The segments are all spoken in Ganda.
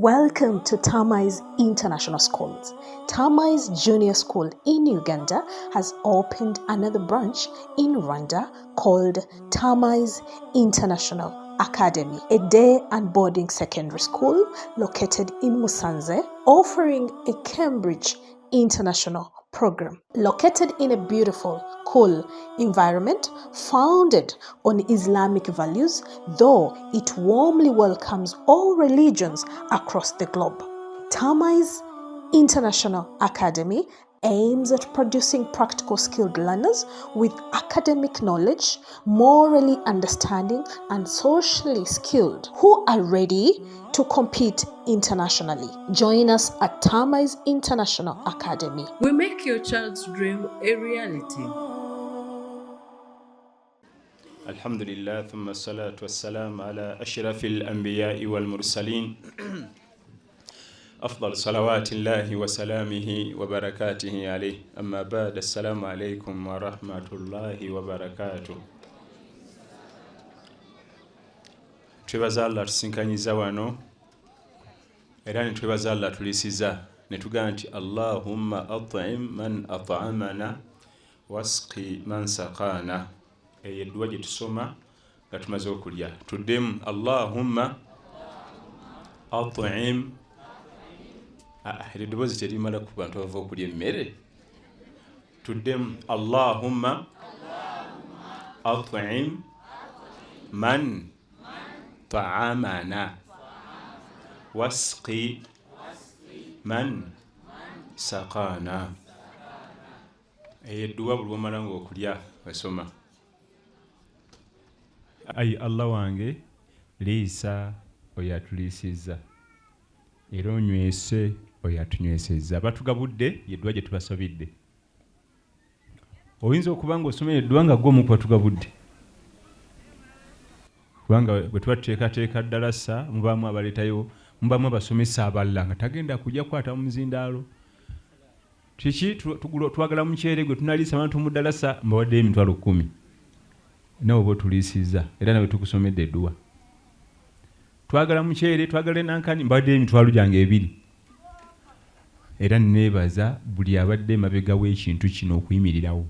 Welcome to Tamai's International Schools. Tamai's Junior School in Uganda has opened another branch in Rwanda called Tamai's International Academy, a day and boarding secondary school located in Musanze, offering a Cambridge International program. Located in a beautiful, cool environment founded on Islamic values, though it warmly welcomes all religions across the globe. Tamai's International Academy aims at producing practical skilled learners with academic knowledge, morally understanding, and socially skilled who are ready to compete internationally. Join us at Tamai's International Academy. We make your child's dream a reality. الحمد لله ثم الصلاة والسلام على أشرف الأنبياء والمرسلين أفضل صلوات الله وسلامه وبركاته عليه أما بعد السلام عليكم ورحمة الله وبركاته. Twebaza Allah tusinkanyiza wano, era ne twebaza Allah tulisiza, ne tugamba nti Allahumma at'im man at'amana wasqi man saqana. Eyo edduwa gye tusoma nga tumaze okulya. Tuddemu Allahumma at'im. Eryo eddoboozi terimala ku bantu abava okulya emmere. Tuddemu Allahumma at'im man ta'amana wasqi man saqana. Eyo edduwa buli lwomala nga okulya osoma. Ayi Allah wange, liisa oyo atuliisizza, era onywese oyo atunywesezza. Abatugabudde yedduwa gye tubasabidde. Oyinza okuba nga osoma edduwa nga gwe omu ku batugabudde, kubanga bwe tuba tuteekateeka ddalasa mubaamu abaleetayo, mubaamu abasomesa abalala nga tagenda kujja kukwata mu muzindaalo. Kiki twagala muceere gwe tunaliisa abantu mu ddalasa, mbawaddeyo 100,000, nawe oba otuliisizza era nawe tukusomedde edduwa. Twagala muceere, twagala enankani, mbawaddeyo 20,000. Era neebaza buli abadde emabega w'ekintu kino okuyimirirawo.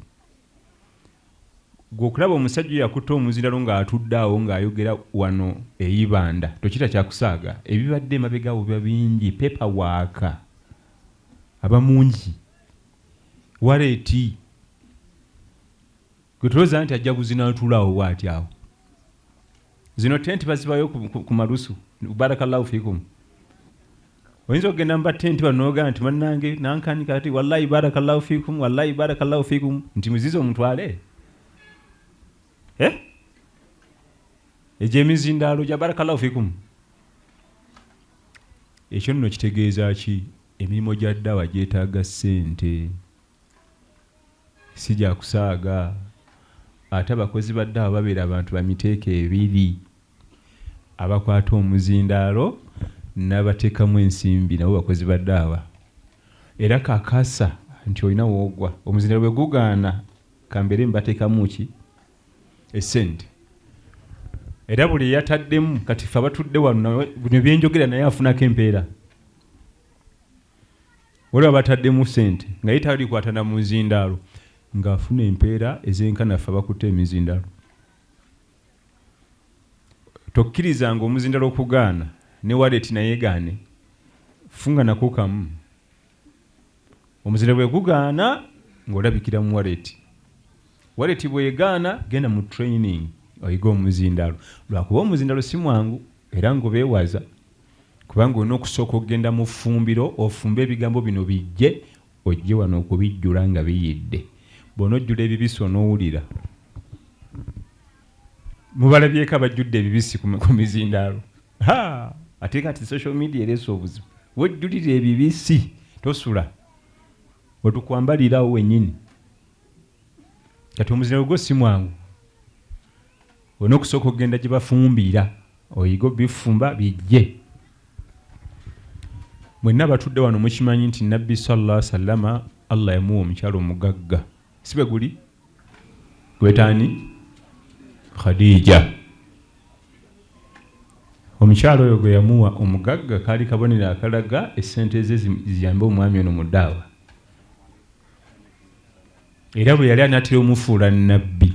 Gwe okulaba omusajja oyo akutte omuzindalo ng'atudde awo ng'ayogera wano eibanda, tokita kyakusaaga. Ebibadde emabega awo biba bingi, paperwork aba mungi, wallet. Gwe tolowooza nti ajja buzina atuula awo bw'ati awo. Zino tenti bazibayo ku malusu. Barakallahu fikum. Oyinza okugenda mu batenti bano n'ogamba nti bannange nankani kati wallahi barakallahu fikum, wallahi barakallahu fikum, nti muzizo omutwale. Egyo emizindaalo gya barakallahu fikum. Ekyo nno kitegeeza ki? Emirimu gya ddawa gyetaaga ssente, si gya kusaaga. Ate abakozi ba ddawa babeera abantu ba miteeko ebiri, abakwata omuzindaalo n'abateekamu ensimbi, nabo bakozi ba ddawa. Era kakasa nti olina woogwa, omuzindaalo bwe gugaana kambeere mbateekamu ki essente. Era buli eyataddemu, kati ffe abatudde wano bino byenjogera naye afunako empeera. Waliwo abataddemu ssente nga ye talikwata na muzindaalo, ng'afuna empeera ezenkana ffe abakutte emizindaalo. Tokkirizanga omuzindaalo okugaana ne wallet naye egaane, funga nako kamu. Omuzindaalo bwe gugaana ng'olabikira mu wallet. Wallet bw'egaana genda mu training oyige omuzindaalo, lwakuba omuzindaalo si mwangu era ng'obeewaza, kubanga olina okusooka okugenda mu ffumbiro ofumbe ebigambo bino bijje, ojje wano okubijjula nga biyidde. Bw'onojjula ebibisi onoowulira. Mubalabyeko abajjudde ebibisi ku mizindaalo. Ate kati social media ereese obuzibu. Wojjulira ebibisi tosula, otukwambalirawo wennyini. Kati omuzindaalo gwo si mwangu, olina okusooka okugenda gye bafumbira oyige obifumba bijje. Mwenna abatudde wano mukimanyi nti Nabbi sallallahu alaihi wasallama Allah yamuwa omukyala omugagga, si bwe guli? Gwetaani? Khadija. Omukyala oyo gwe yamuwa omugagga kaali kabonero akalaga essente ze ziyambe omwami ono mu ddaawa. Era bwe yali anaatera omufuula nnabbi,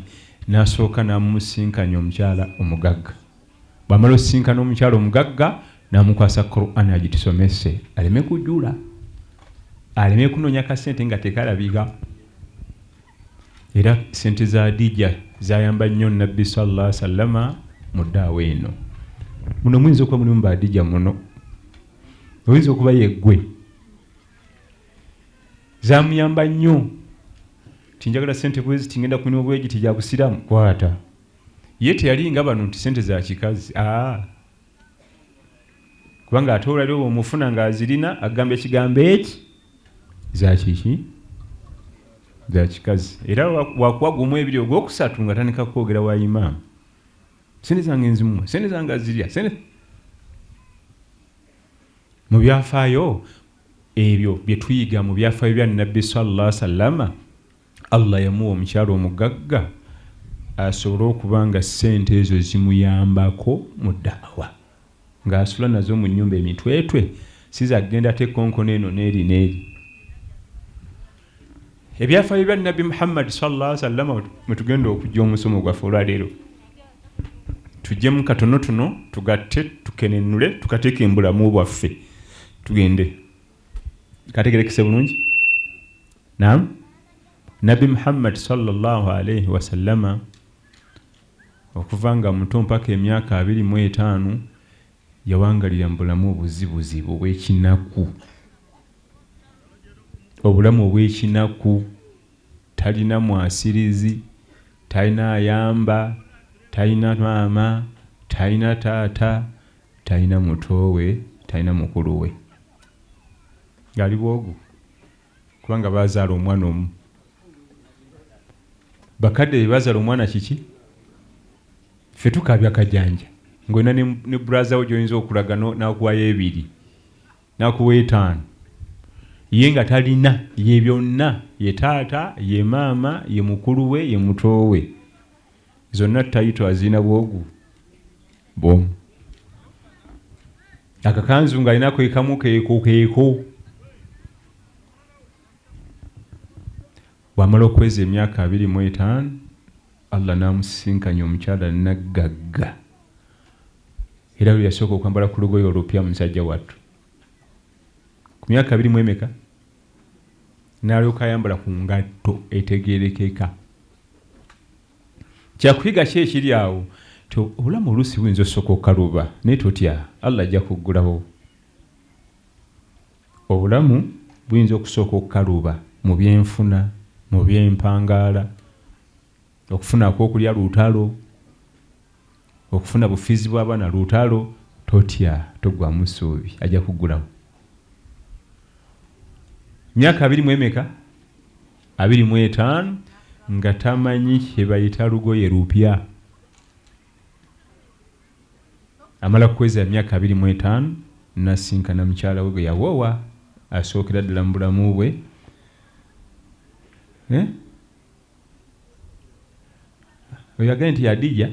n'asooka n'amusinkanya omukyala omugagga. Bw'amala osisinkana omukyala omugagga, n'amukwasa Qur'an agitusomese aleme kujula, aleme kunoonya kasente nga tekalabika. Era sente za Hadija zayamba nnyo Nabbi sallallahu alaihi wasallama mu ddaawa eno. Muno muyinza okuba mulimu ba Hadija muno, oyinza okuba yeggwe. Zamuyamba nnyo nti njagala sente bweziti, ngenda ku mirimu bwegiti gya busiraamu, kwata. Ye teyali nga bano nti sente za kikazi, kubanga ate olwaliro bw'omufuna ng'azirina agamba ekigambo eki za kiki, za kikazi. Era wakuwa gumu ebiri ogwokusatu nga tandika kwogera wa imaamu, sente zange nzimuwa, sente zange azirya, sente. Mu byafaayo ebyo bye tuyiga mu byafaayo bya Nabbi sallallahu alaihi wasallama, Allah yamuwa omukyala omugagga asobole okuba nga ssente ezo zimuyambako mu daawa, ng'asula nazo mu nnyumba emitwetwe, si za kugenda ate konkona eno n'eri n'eri. Ebyafaayo bya Nabbi Muhammad sallallahu alaihi wasallama mwe tugenda okujja omusomo gwaffe olwaleero, tujjemu katonotono tugatte tukenenule tukateeke mu bulamu bwaffe tugende. Kategerekese bulungi? Naam. Nabbi Muhammad sallallahu alaihi wasallama okuva nga muto mpaka emyaka 25 yawangalira mu bulamu obuzibuzibu obw'ekinaku, obulamu obw'ekinaku. Talina mwasirizi, talina ayamba, talina maama, talina taata, talina muto we, talina mukulu we, ng'ali bwogu kubanga bazaala omwana omu. Bakadde be bazaala omwana kiki? Ffe tukaabya kajanja ng'olina ne brother wo gy'oyinza okulaga n'akuwayo ebiri, n'akuwa 5, ye nga talina, ye byonna, ye taata, ye maama, ye mukulu we, ye muto we, zonna tayito azirina bwogu bwomu. Akakanzu ng'alina kwekamu keeko keeko. Bw'amala okweza emyaka 25, Allah n'amusisinkanya omukyala naggagga, era lwe yasooka okwambala ku lugoye olupya musajja wattu ku myaka 20 emeka, n'alyoka ayambala ku ngatto etegeerekeka. Kyakuyiga ki ekiri awo? Nti obulamu oluusi buyinza osooka okaluba, naye totya, Allah ajja kuggulawo. Obulamu buyinza okusooka okukaluba mu byenfuna, mu byempangaala, okufuna ak'okulya lutalo, okufuna bufiizi bw'abaana lutalo. Totya, toggwamu ssuubi, ajja kuggulawo. Myaka 20 emeka? 25, nga tamanyi kye bayita lugoye lupya. Amala kuweza myaka 25 n'asinkana mukyala we gwe yawoowa asookera ddala mu bulamu bwe. Oyo agambye nti Hadija,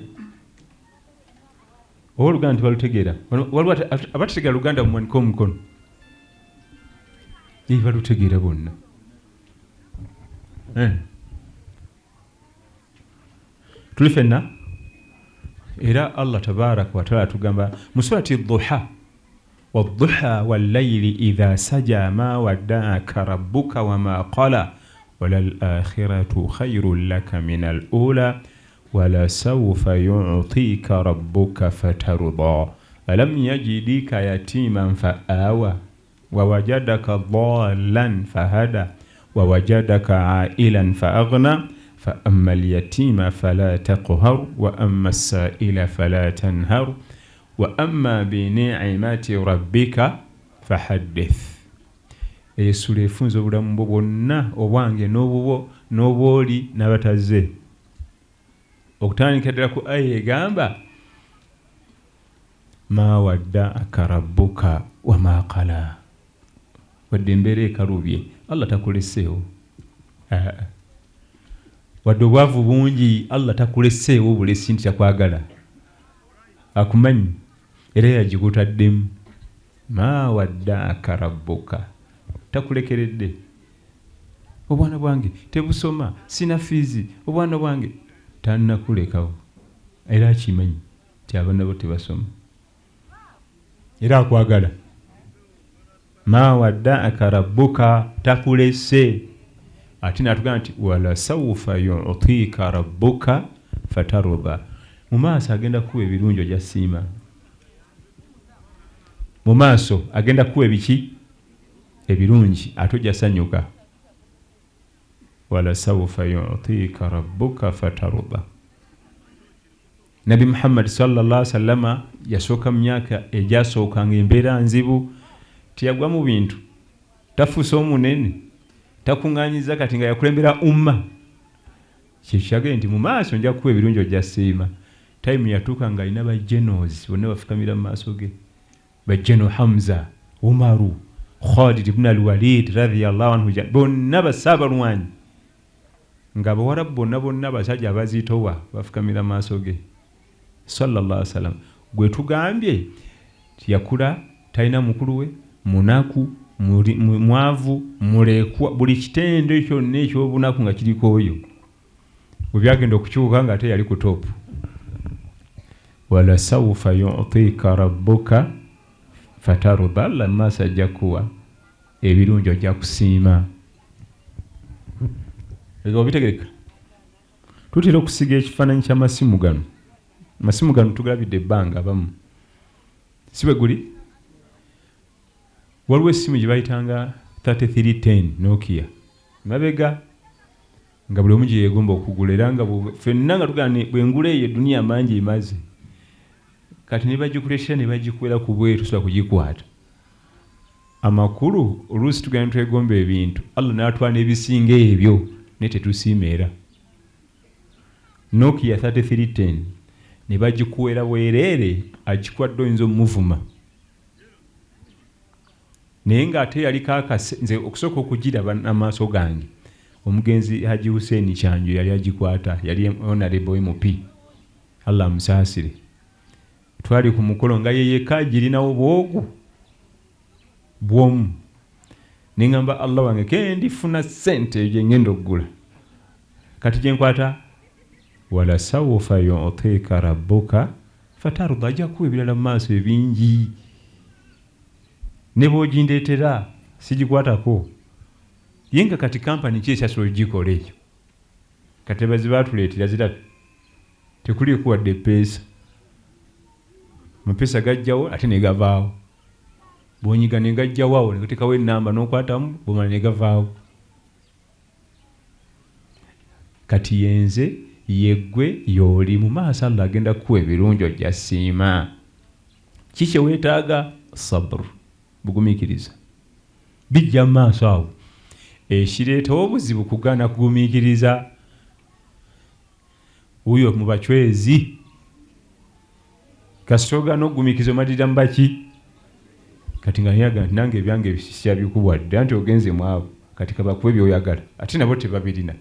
oba Oluganda tebalutegeera? Waliwo abategeera Luganda, mumuwanike omukono. Balutegeera bonna. Tuli ffenna. Era Allah tabaraka wataala atugamba mu surati Duha, wadduha wallayli idha saja ma waddaaka rabbuka wama qala walal akhiratu khayrun laka min al ula walasawfa yutika rabbuka fatarda alam yajidika yatiman fa awa wawajadaka dallan fahada wawajadaka ailan fa aghna fa amma alyatima fala taqhar wa amma assaila fala tanhar wa amma bini'mati rabbika fahaddith. Eyo essula efunza obulamu bwo bwonna, obwange n'obubwo n'obwoli n'abatazze, okutandikira ddala ku aya egamba ma waddaaka rabbuka wama qala. Wadde embeera ekalubye, Allah takuleseewo. Wadde obwavu bungi, Allah takuleseewo bulesi nti takwagala, akumanyi. Era yagikutaddemu. Ma waddaaka rabbuka, takulekeredde. Obwana bwange tebusoma, sina fiizi, obwana bwange tannakulekawo. Era akimanyi nti abaana bo tebasoma, era akwagala. Ma waddaaka rabbuka, takulese. Ate n'atugamba nti walasawufa yutiika rabbuka fatarda, mu maaso agenda kukuwa ebirungi ojja siima. Mu maaso agenda kukuwa ebiki ebirungi ate ojja sanyuka. Walasawufa yutiika rabbuka fatarda. Nabbi Muhammad sallallahu alaihi wasallama yasooka mu myaka egyasooka ng'embeera nzibu, teyagwa mu bintu, tafuuse omunene, takuŋŋaanyiza kati nga yakulembera umma. Kyekyagee nti mu maaso nja kukuwa ebirungi ojja siima. Tayimu yatuuka ng'alina ba generals bonna bafukamira mu maaso ge, ba General Hamza, Umaru, Khalid ibn al-Walid radhiyallahu anhu, bonna basaabalwanyi nga abawarabu bonna bonna abasajja abazitowa bafukamira maaso ge sallallahu alaihi wasallam. Gwe tugambye yakula talina mukulu we, munaku, mwavu, mulekwa, buli kitendo kyonna ekyobunaku nga kiriko oyo. Bwe byagenda okukyuka nga ate yali ku top. Walasawufa yutika rabbuka fataruda, Allah mu maaso ajja kukuwa ebirungi ojja kusiima. Obitegereka. Tutera okusiga ekifaananyi ky'amasimu gano. Amasimu gano tugalabidde ebbanga abamu, si bwe guli? Waliwo essimu gye bayitanga 3310 Nokia mabega, nga buli omu gye yeegomba okugula, era nga ffenna nga tugamba bwe ngula eyo eduniya mangi emaze. Kati ne bagikuleetera ne bagikuwera ku bweru, tosobola kugikwata. Amakulu oluusi tugenda twegomba ebintu, Allah n'atwala n'ebisinga ebyo naye tetusiima. Era Nokia 3310 ne bagikuwera bwereere, agikwadde oyinza omuvuma, naye ng'ate yaliko akase. Nze okusooka okugiraba n'amaaso gange, omugenzi Haji Hussein Kyanjo yali agikwata, yali honorable MP, Allah amusaasire. Twali ku mukolo nga ye yekka agirinawo bwogu bwomu, ne ŋŋamba Allah wange kendifuna ssente eyo gye ŋŋenda okugula kati gye nkwata. Walasawufa yutiika rabbuka fatarda, ajja kuwa ebirala mu maaso ebingi, ne bw'ogindeetera sigikwatako. Ye nga kati kampani ki ekyasobola ogikola eyo? Kati abazi baatuleetera zirabe, tekuliiko wadde epeesa. Amapeesa gajjawo ate ne gavaawo, bw'onyiga ne gajjawo awo ne gateekawo ennamba n'okwatamu, bw'omala ne gavaawo. Kati yenze yeggwe y'oli mu maaso, Allah agenda kukuwa ebirungi ojja siima. Ki kye weetaaga? Sabr, bugumiikiriza. Bijja mu maaso awo. Ekireetawo obuzibu kugaana kugumiikiriza. Wuuyo mu bacwezi, kasita ogaana okugumiikiriza omalirira mu baki. Kati nga naye nti nange ebyange sikyabikuwadde, anti ogenze mu abo, kati kabakuwe by'oyagala, ate nabo tebabirina.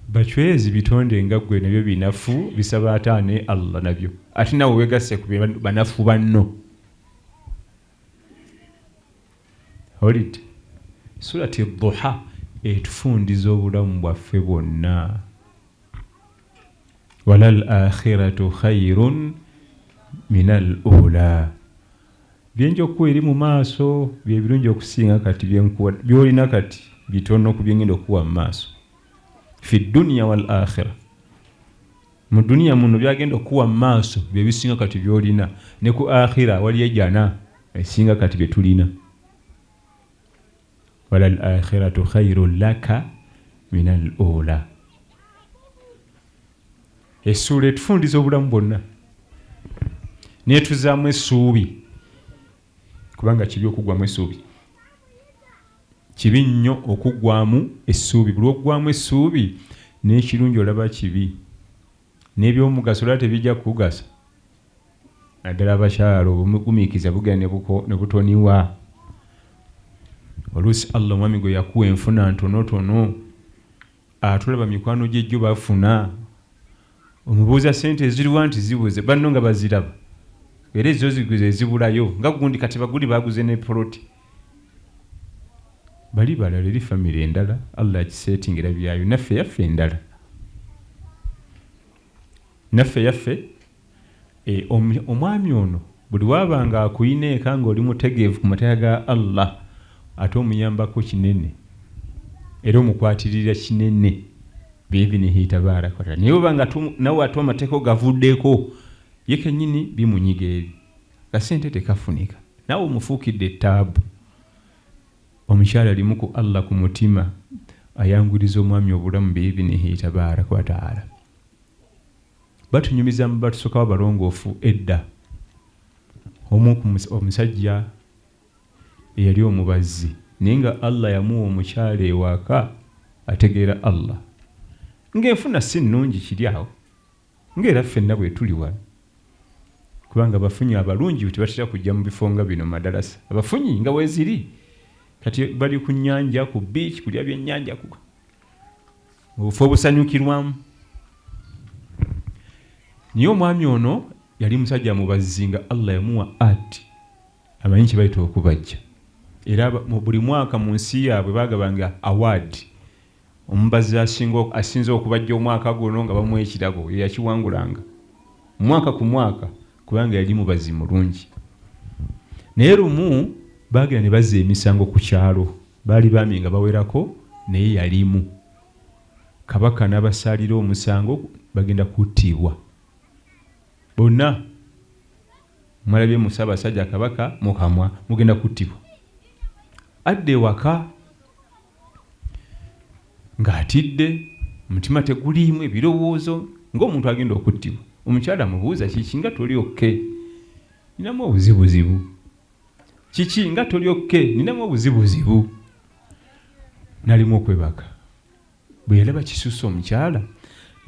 Bacwezi bitonde nga ggwe, nabyo binafu, bisaba ataane Allah nabyo, ate nawe weegasse ku banafu banno. Holid Surati Duha etufundiza obulamu bwaffe bwonna. Walal akhiratu khairun minal ula, byenja okuwa eri mu maaso bye birungi okusinga kati byenkuwa. Byolina kati bitono ku byengenda okuwa mu maaso. Fi duniya wal akhira, mu duniya muno byagenda okuwa mu maaso bye bisinga kati byolina, ne ku akhira waliyo ejjana esinga kati bye tulina. Walal akhiratu khairun laka minal ula. Essuula etufundiza obulamu bwonna netuzaamu essuubi, kubanga kibi okuggwamu essuubi, kibi nnyo okuggwamu essuubi. Buli oggwamu essuubi n'ekirungi olaba kibi, n'ebyomugaso olaba tebijja kukugasa, naddala abakyala obugumiikiriza bugenda ne butoniwa. Oluusi Allah omwami gwe yakuwa enfuna ntonotono, atulaba mikwano gye jjo bafuna, omubuuza ssente eziriwa nti zibuze, banno nga baziraba. Era ezo ziguze ezibulayo nga gundi kati baguli baguze ne poloti. Bali balala eri famire endala Allah akisetingira byayo naffe yaffe endala. Naffe yaffe e, omwami ono buli waaba nga akuyina eka ng'oli mutegeevu ku mateeka ga Allah ate omuyambako kinene era omukwatirira kinene biidhinihi tabaraka wataala naye oba nga nawe ate amateeka ogavuddeko ye kennyini bimunyiga eri akasente tekafunika naawe omufuukidde ettaabu. Omukyala limu ku Allah ku mutima ayanguyiriza omwami obulamu biidhinihi tabaraka wataala. Batunyumiza mu batusokawo abalongoofu edda omu ku omusajja eyali omubazzi naye nga Allah yamuwa omukyala ewaka ategeera Allah ng'enfuna si nnungi kiri awo ng'era ffenna bwe tuli wano kubanga abafunyi abalungi tebatera kujja mu bifo nga bino madalasa abafunyi nga weeziri kati bali ku nnyanja ku beach kulya byennyanja ku obufo obusanyukirwamu naye omwami ono yali musajja mubazzi nga Allah yamuwa art amanyi kye bayita okubajja era buli mwaka mu nsi yaabwe bagabanga award omubazzi asinze okubajja omwaka guno nga bamuwa ekirabo ye yakiwangulanga mwaka ku mwaka kubanga yali mubazzi mulungi naye lumu baagenda ne bazza emisango ku kyalo baali baami nga bawerako naye yalimu kabaka n'abasaalira omusango bagenda kuttibwa bonna mwalabye mu Ssaabasajja Kabaka mukamwa mugenda kuttibwa. Adda ewaka ng'atidde, omutima teguliimu, ebirowoozo ng'omuntu agenda okuttibwa. Omukyala amubuuza kiki nga toli okke? Ninamu obuzibuzibu. Kiki nga toli okke? Ninamu obuzibuzibu. Nalimu okwebaka. Bwe yalaba kisusse omukyala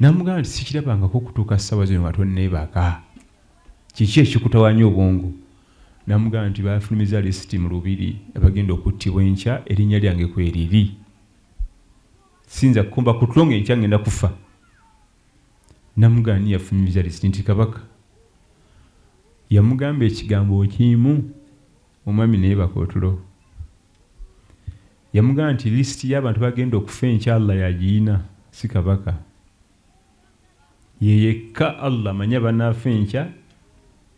n'amugamba nti sikirabangako okutuuka ssaawa zino nga tonneebaka. Kiki ekikutawaanya obwongo? N'amugamba nti baafulumizza lisiti mu Lubiri abagenda okuttibwa enkya erinnya lyange kweriri. Siyinza kukomba ku tulo ng'enkya ngenda kufa. N'amugamba ani yafulumizza lisiti nti Kabaka. Yamugamba ekigambo kimu omwami ne yeebaka otulo. Yamugamba nti list y'abantu bagenda okufa enkya Allah yagiyina si kabaka. Ye yekka Allah amanyi abanaafa enkya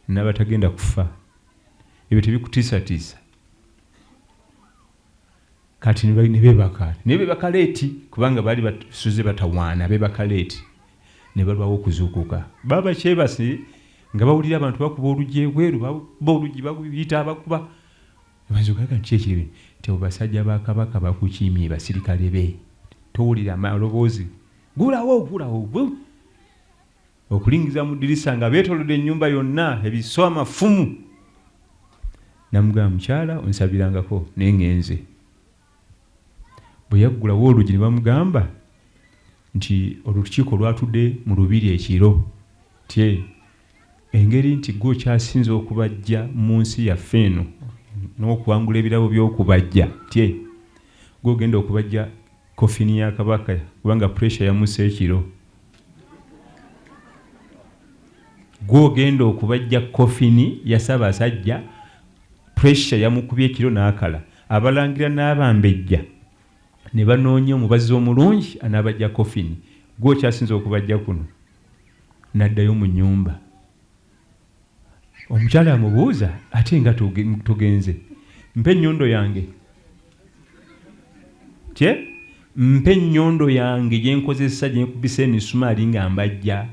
n'abatagenda kufa. Ebyo tebikutiisatiisa? Kati ne beebaka naye beebaka leeti kubanga baali basuze batawaana beebaka leeti ne balwawo okuzuukuka. Baba bakyebase nga bawulira abantu bakuba oluggi ebweru bakuba oluggi bakuyita bakuba Bazukaga nti ki ekiri nti abo basajja ba Kabaka bakukimye basirikale be towulira maloboozi gulawo gulawo okulingiza mu ddirisa nga beetolodde ennyumba yonna ebiso amafumu namugamba mukyala onsabirangako naye ngenze bwe yaggulawo oluggi ne bamugamba nti olukiiko lwatudde mu lubiri ekiro tye Engeri nti ggwe okyasinze okubajja mu nsi yaffe eno n'okuwangula ebirabo by'okubajja, tye ggwe ogenda okubajja coffin ya Kabaka kubanga pressure yamusse ekiro. Ggwe ogenda okubajja coffin ya Ssaabasajja, pressure yamukubye ekiro n'akala. Abalangira n'Abambejja ne banoonya omubazzi omulungi anaabajja coffin, ggwe okyasinze okubajja kuno. N'addayo mu nnyumba. Omukyala amubuuza, ate nga togenze? Mpa ennyondo yange. Tye? Mpa ennyondo yange gye nkozesa gye nkubisa emisumaali nga mbajja.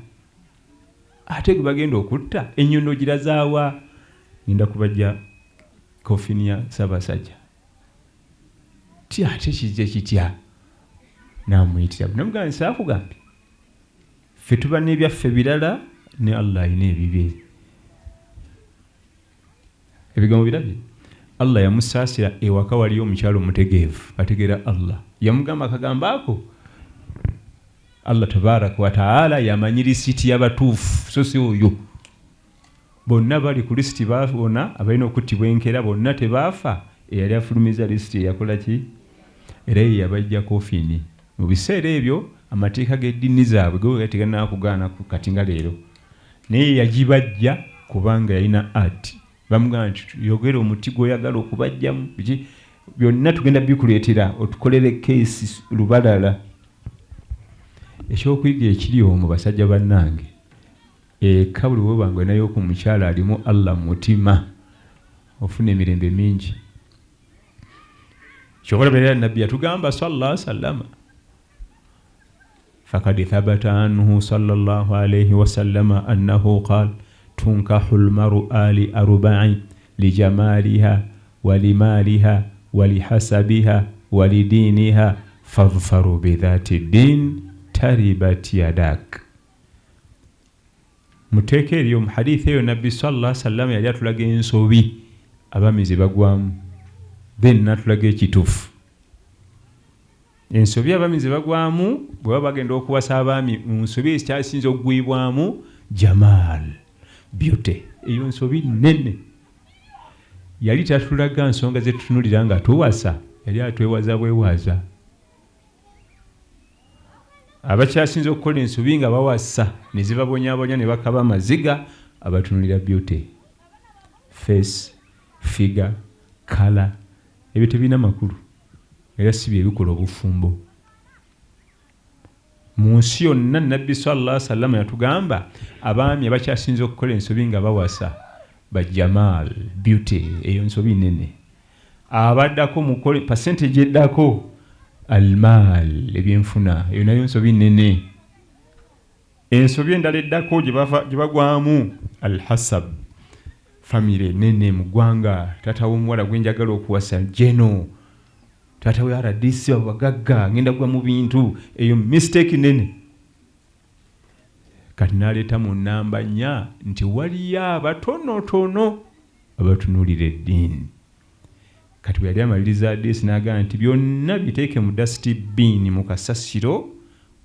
Ate gwe bagenda okutta, ennyondo ogirazaawa? Ngenda kubajja kofini ya Ssaabasajja. Tye ate kijja kitya? N'amuyitira. Namugamba nti saakugambye? Ffe tuba n'ebyaffe birala ne Allah alina ebibye. Ebigambo birabye? Allah yamusaasira ewaka waliyo omukyala omutegeevu ategeera Allah. Yamugamba akagambo ako Allah tabaraka wataala yamanyi lisiti y'abatuufu so si oyo. Bonna bali ku lisiti baawona abalina okuttibwa enkeera bonna tebaafa eyali afulumizza lisiti yeyakola ki? Era yeyabajja kofini. Mu biseera ebyo amateeka g'eddinni zaabwe go gali teganaba kugaana kati nga leero. Naye yagibajja Kubanga yalina art. Bamugamba nti yogera omuti gw'oyagala okubajjamu, biki byonna tugenda bikuleetera otukolere keesi lubalala. Ekyokuyiga ekiri omwo basajja bannange, eka buli bw'oba nga olinayo ku mukyala alimu Allah mu mutima, ofuna emirembe mingi. Kyova olaba era Nabbi yatugamba sallallahu alaihi wasallama, fakad thabata anhu sallallahu alaihi wasallama annahu qal tunkahu lmar'a li arba'i lijamaliha walimaliha walihasabiha walidiniha fadhfaru bidhati ddin taribat yadak. Mu tteeka eryo, mu hadithi eyo, Nabbi sallallahu alaihi wasallam yali atulaga ensobi abaami ze bagwamu, then n'atulaga ekituufu. Ensobi abaami ze bagwamu bwe baba bagenda okuwasa abaami, mu nsobi ezikyasinze okugwibwamu jamal, beauty. Eyo nsobi nnene. Yali tatulaga nsonga ze tutunulira nga tuwasa, yali atwewaza bwewaza. Abakyasinze okukola ensobi nga bawasa ne zibabonyabonya ne bakaba amaziga, abatunulira beauty, face, figure, color. Ebyo tebirina makulu era si bye bikola obufumbo. Mu nsi yonna Nabbi sallallahu alaihi wasallam yatugamba abaami abakyasinze okukola ensobi nga bawasa ba jamal, beauty. Eyo nsobi nene. Abaddako mukole percentage eddako almaal, ebyenfuna, eyo nayo nsobi nene. Ensobi endala eddako gye bagwamu alhasab, famire nene mu ggwanga. Taata w'omuwala gwe njagala okuwasa jeno, taata we RDC, abo bagagga, ngenda gwa mu bintu. Eyo mistake nene. Kati n'aleeta mu namba 4 nti waliyo abatonotono abatunuulira eddiini. Kati bwe yali amaliriza hadiisi n'agamba nti byonna biteeke mu dust bin, mu kasasiro,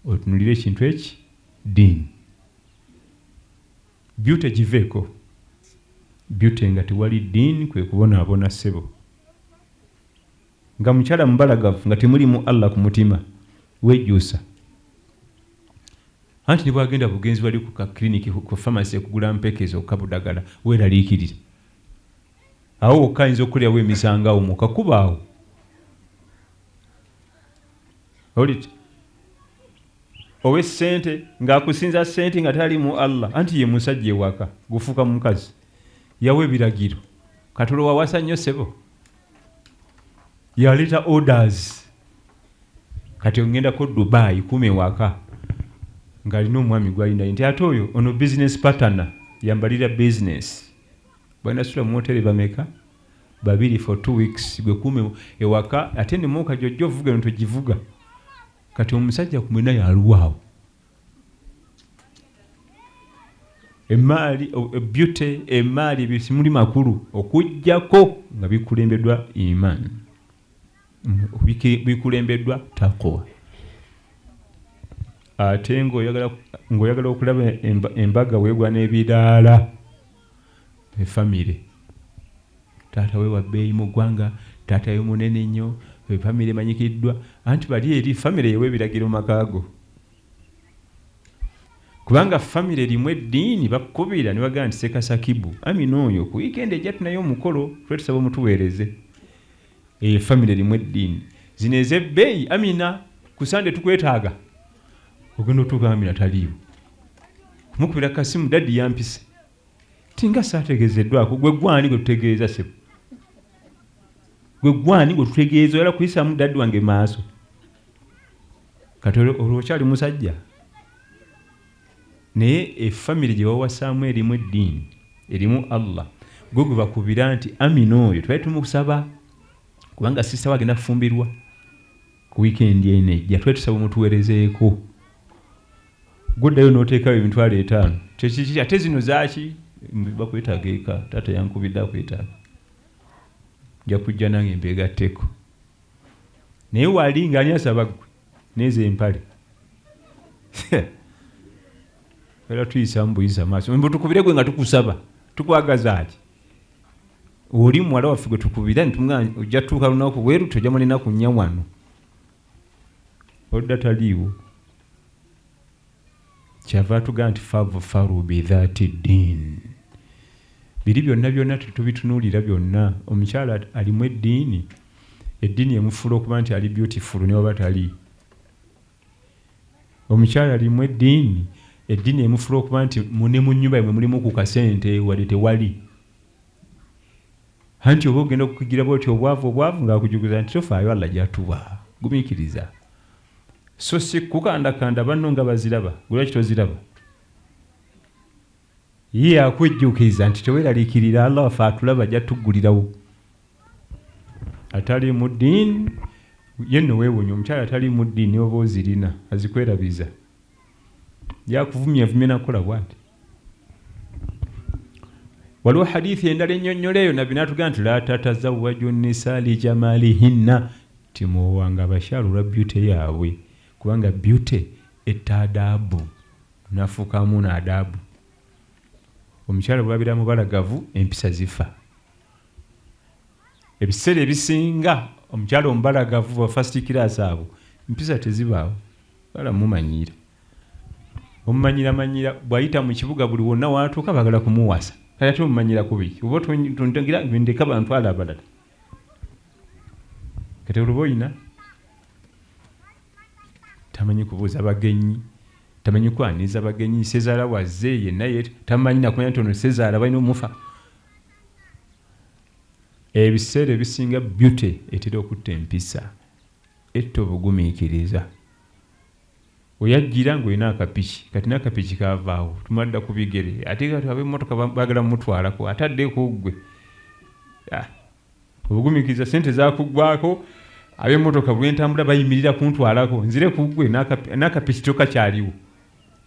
otunuulire ekintu eki ddiini. Beauty giveeko. Beauty nga tewali ddiini kwe kubonaabona ssebo. Nga mukyala mubalagavu nga temulimu Allah ku mutima, weejjusa. Anti ne bw'agenda bugenzi wali ku ka clinic, ku pharmacy okugula mpeke zokka budagala, weeraliikirira. Awo wokka ayinza okukolerawo emisango awo mu kakubo awo. Owulidde? Ow'essente ng'akusinza ssente nga tali mu Allah, anti ye musajja ewaka, gufuuka mukazi. Yawa ebiragiro. Kati olwo wawasa nnyo ssebo. Yaleeta orders. Kati oŋŋendako Dubai kuuma ewaka ng'alina omwami gw'alina nti ate oyo ono business partner yambalira business. Balina sula mu woteri bameka? 2 for 2 weeks, gwe kuuma ewaka ate nemmotoka gy'ojja ovuga eno togivuga. Kati omusajja ku mwena yaluwa awo. Emmaali, beauty, emmaali ebyo simuli makulu okuggyako nga bikulembeddwa iman, bikulembeddwa taqwa. Ate ng'oyagala okulaba embaga weegwa n'ebiraala, efamire. Taata we wa bbeeyi mu ggwanga, taata we munene nnyo, efamire emanyikiddwa. Anti bali eri famire yewa ebiragiro mu maka go. Kubanga famire erimu eddiini bakukubira ne bagamba nti Sekasakibu Amina oyo ku wiikendi ejja tunayo omukolo, tube tusaba omutuweereze. Eyo famire erimu eddiini. Zino ez'ebbeeyi Amina ku Sande tukwetaaga. Ogenda otuuka Amina taliiwo. Kumukubira kasimu daddy yampise. Tinga saategeezeddwako, gwe gwani gwe tutegeeza ssebo? Gwe gwani gwe tutegeeza oyagala kuyisaamu daddy wange maaso? Kati olwo okyali musajja. Naye efamire gye wawasaamu erimu eddiini, erimu Allah, gwe gwe bakubira nti Amina oyo twali tumusaba kubanga sisita we agenda kufumbirwa ku wiikendi eno ejja, twali tusaba omutuweerezeeko. Gw'oddayo n'oteekayo 50,000. Kyekiki ate zino zaaki? Bakwetaaga eka, taata yankubidde akwetaaga. Nja kujja nange mbeegatteko. Naye wali ng'ani asaba ggwe n'ezo empale? Era tuyisaamu buyisa maaso. Mbu tukubire gwe nga tukusaba, tukwagaza ki? Oli muwala waffe gwe tukubira ne tumugamba ojja tutuuka lunaku bwe luti ojja mala ennaku nnya wano. Odda taliiwo. Kyava atugamba nti fadhfaru bidhati ddiin. Biri byonna byonna tetubitunuulira byonna. Omukyala alimu eddiini, eddiini emufuula okuba nti ali beautiful ne waba tali. Omukyala alimu eddiini, eddiini emufuula okuba nti ne mu nnyumba yamwe mulimu ku kasente wadde tewali. Anti oba ogenda okukugira bw'otyo obwavu obwavu ng'akujuguza nti tofaayo Allah ajja tuwa, gumiikiriza. So si kukandakanda banno nga baziraba, gwe lwaki toziraba? Ye akwejjukiza nti teweeraliikirira, Allah waffe atulaba ajja tuggulirawo. Atali mu ddiini ye nno weewuunya, omukyala atali mu ddiini oba ozirina azikwerabiza. Yakuvumyavumye nakukola bw'ati. Waliwo hadithi endala ennyonnyola eyo, Nabbi n'atugamba nti la tatazawwaju nisa lijamalihinna, timuwanga abakyala olwa beauty yaabwe, kubanga beauty etta adaabu, nafuukamu n'adaabu. Omukyala bw'abeera mubalagavu empisa zifa. Ebiseera ebisinga omukyala omubalagavu ba first class abo empisa tezibaawo, bala mumanyiira. Omumanyira manyira bw'ayita mu kibuga buli wonna w'atuuka baagala kumuwasa. Kati ate omumanyira ku biki? Oba tongira ndeka bantwale abalala. Kati oluba oyina tamanyi kubuuza bagenyi, tamanyi kwaniriza bagenyi, sezaala wazze yenna ye tamanyi nakumanya nti ono sezaala balina omufa. Ebiseera ebisinga beauty etera okutta empisa, etta obugumiikiriza. Oyajjira ng'olina akapiki, kati n'akapiki kaavaawo, tumadda ku bigere, ate kati ab'emmotoka baagala mutwalako, ate addeeko ggwe. Obugumiikiriza ssente zaakuggwaako, ab'emmotoka bwe ntambula bayimirira kuntwalako, nzire ku ggwe n'akapiki tokakyaliwo,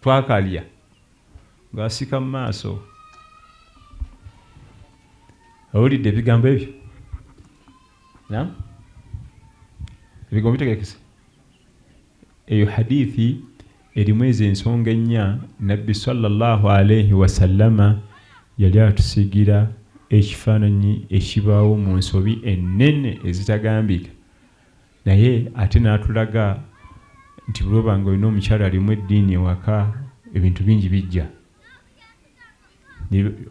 twakalya. Ng'asika mu maaso. Owulidde ebigambo ebyo? Naam? Ebigambo bitegeerekese? Eyo hadithi erimu ezo ensonga ennya. Nabbi sallallahu alaihi wasallama yali atusiigira ekifaananyi ekibaawo mu nsobi ennene ezitagambika, naye ate n'atulaga nti bw'oba nga olina omukyala alimu eddiini ewaka, ebintu bingi bijja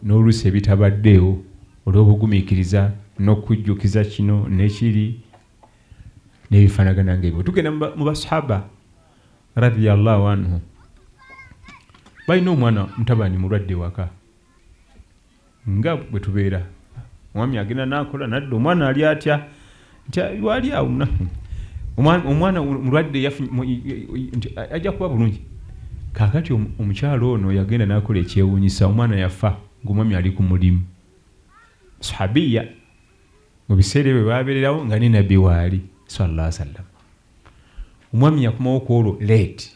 n'oluusi ebitabaddeewo olw'obugumiikiriza n'okujjukiza kino n'ekiri n'ebifaanagana ng'ebyo. Tugenda mu basahaba radiyallahu anhu, balina omwana mutabani mulwadde waka, nga bwe tubeera omwami agenda n'akola nadda, omwana ali atya? Nti wali awo omwana mulwadde nti ajja kuba bulungi. Kaakati omukyala ono yagenda n'akola ekyewuunyisa, omwana yafa ng'omwami ali ku mulimu. Sahabiya mu biseera ebyo baabeererawo nga ne Nabbi waali sallallahu alaihi wasallam. Omwami yakomawo ku olwo late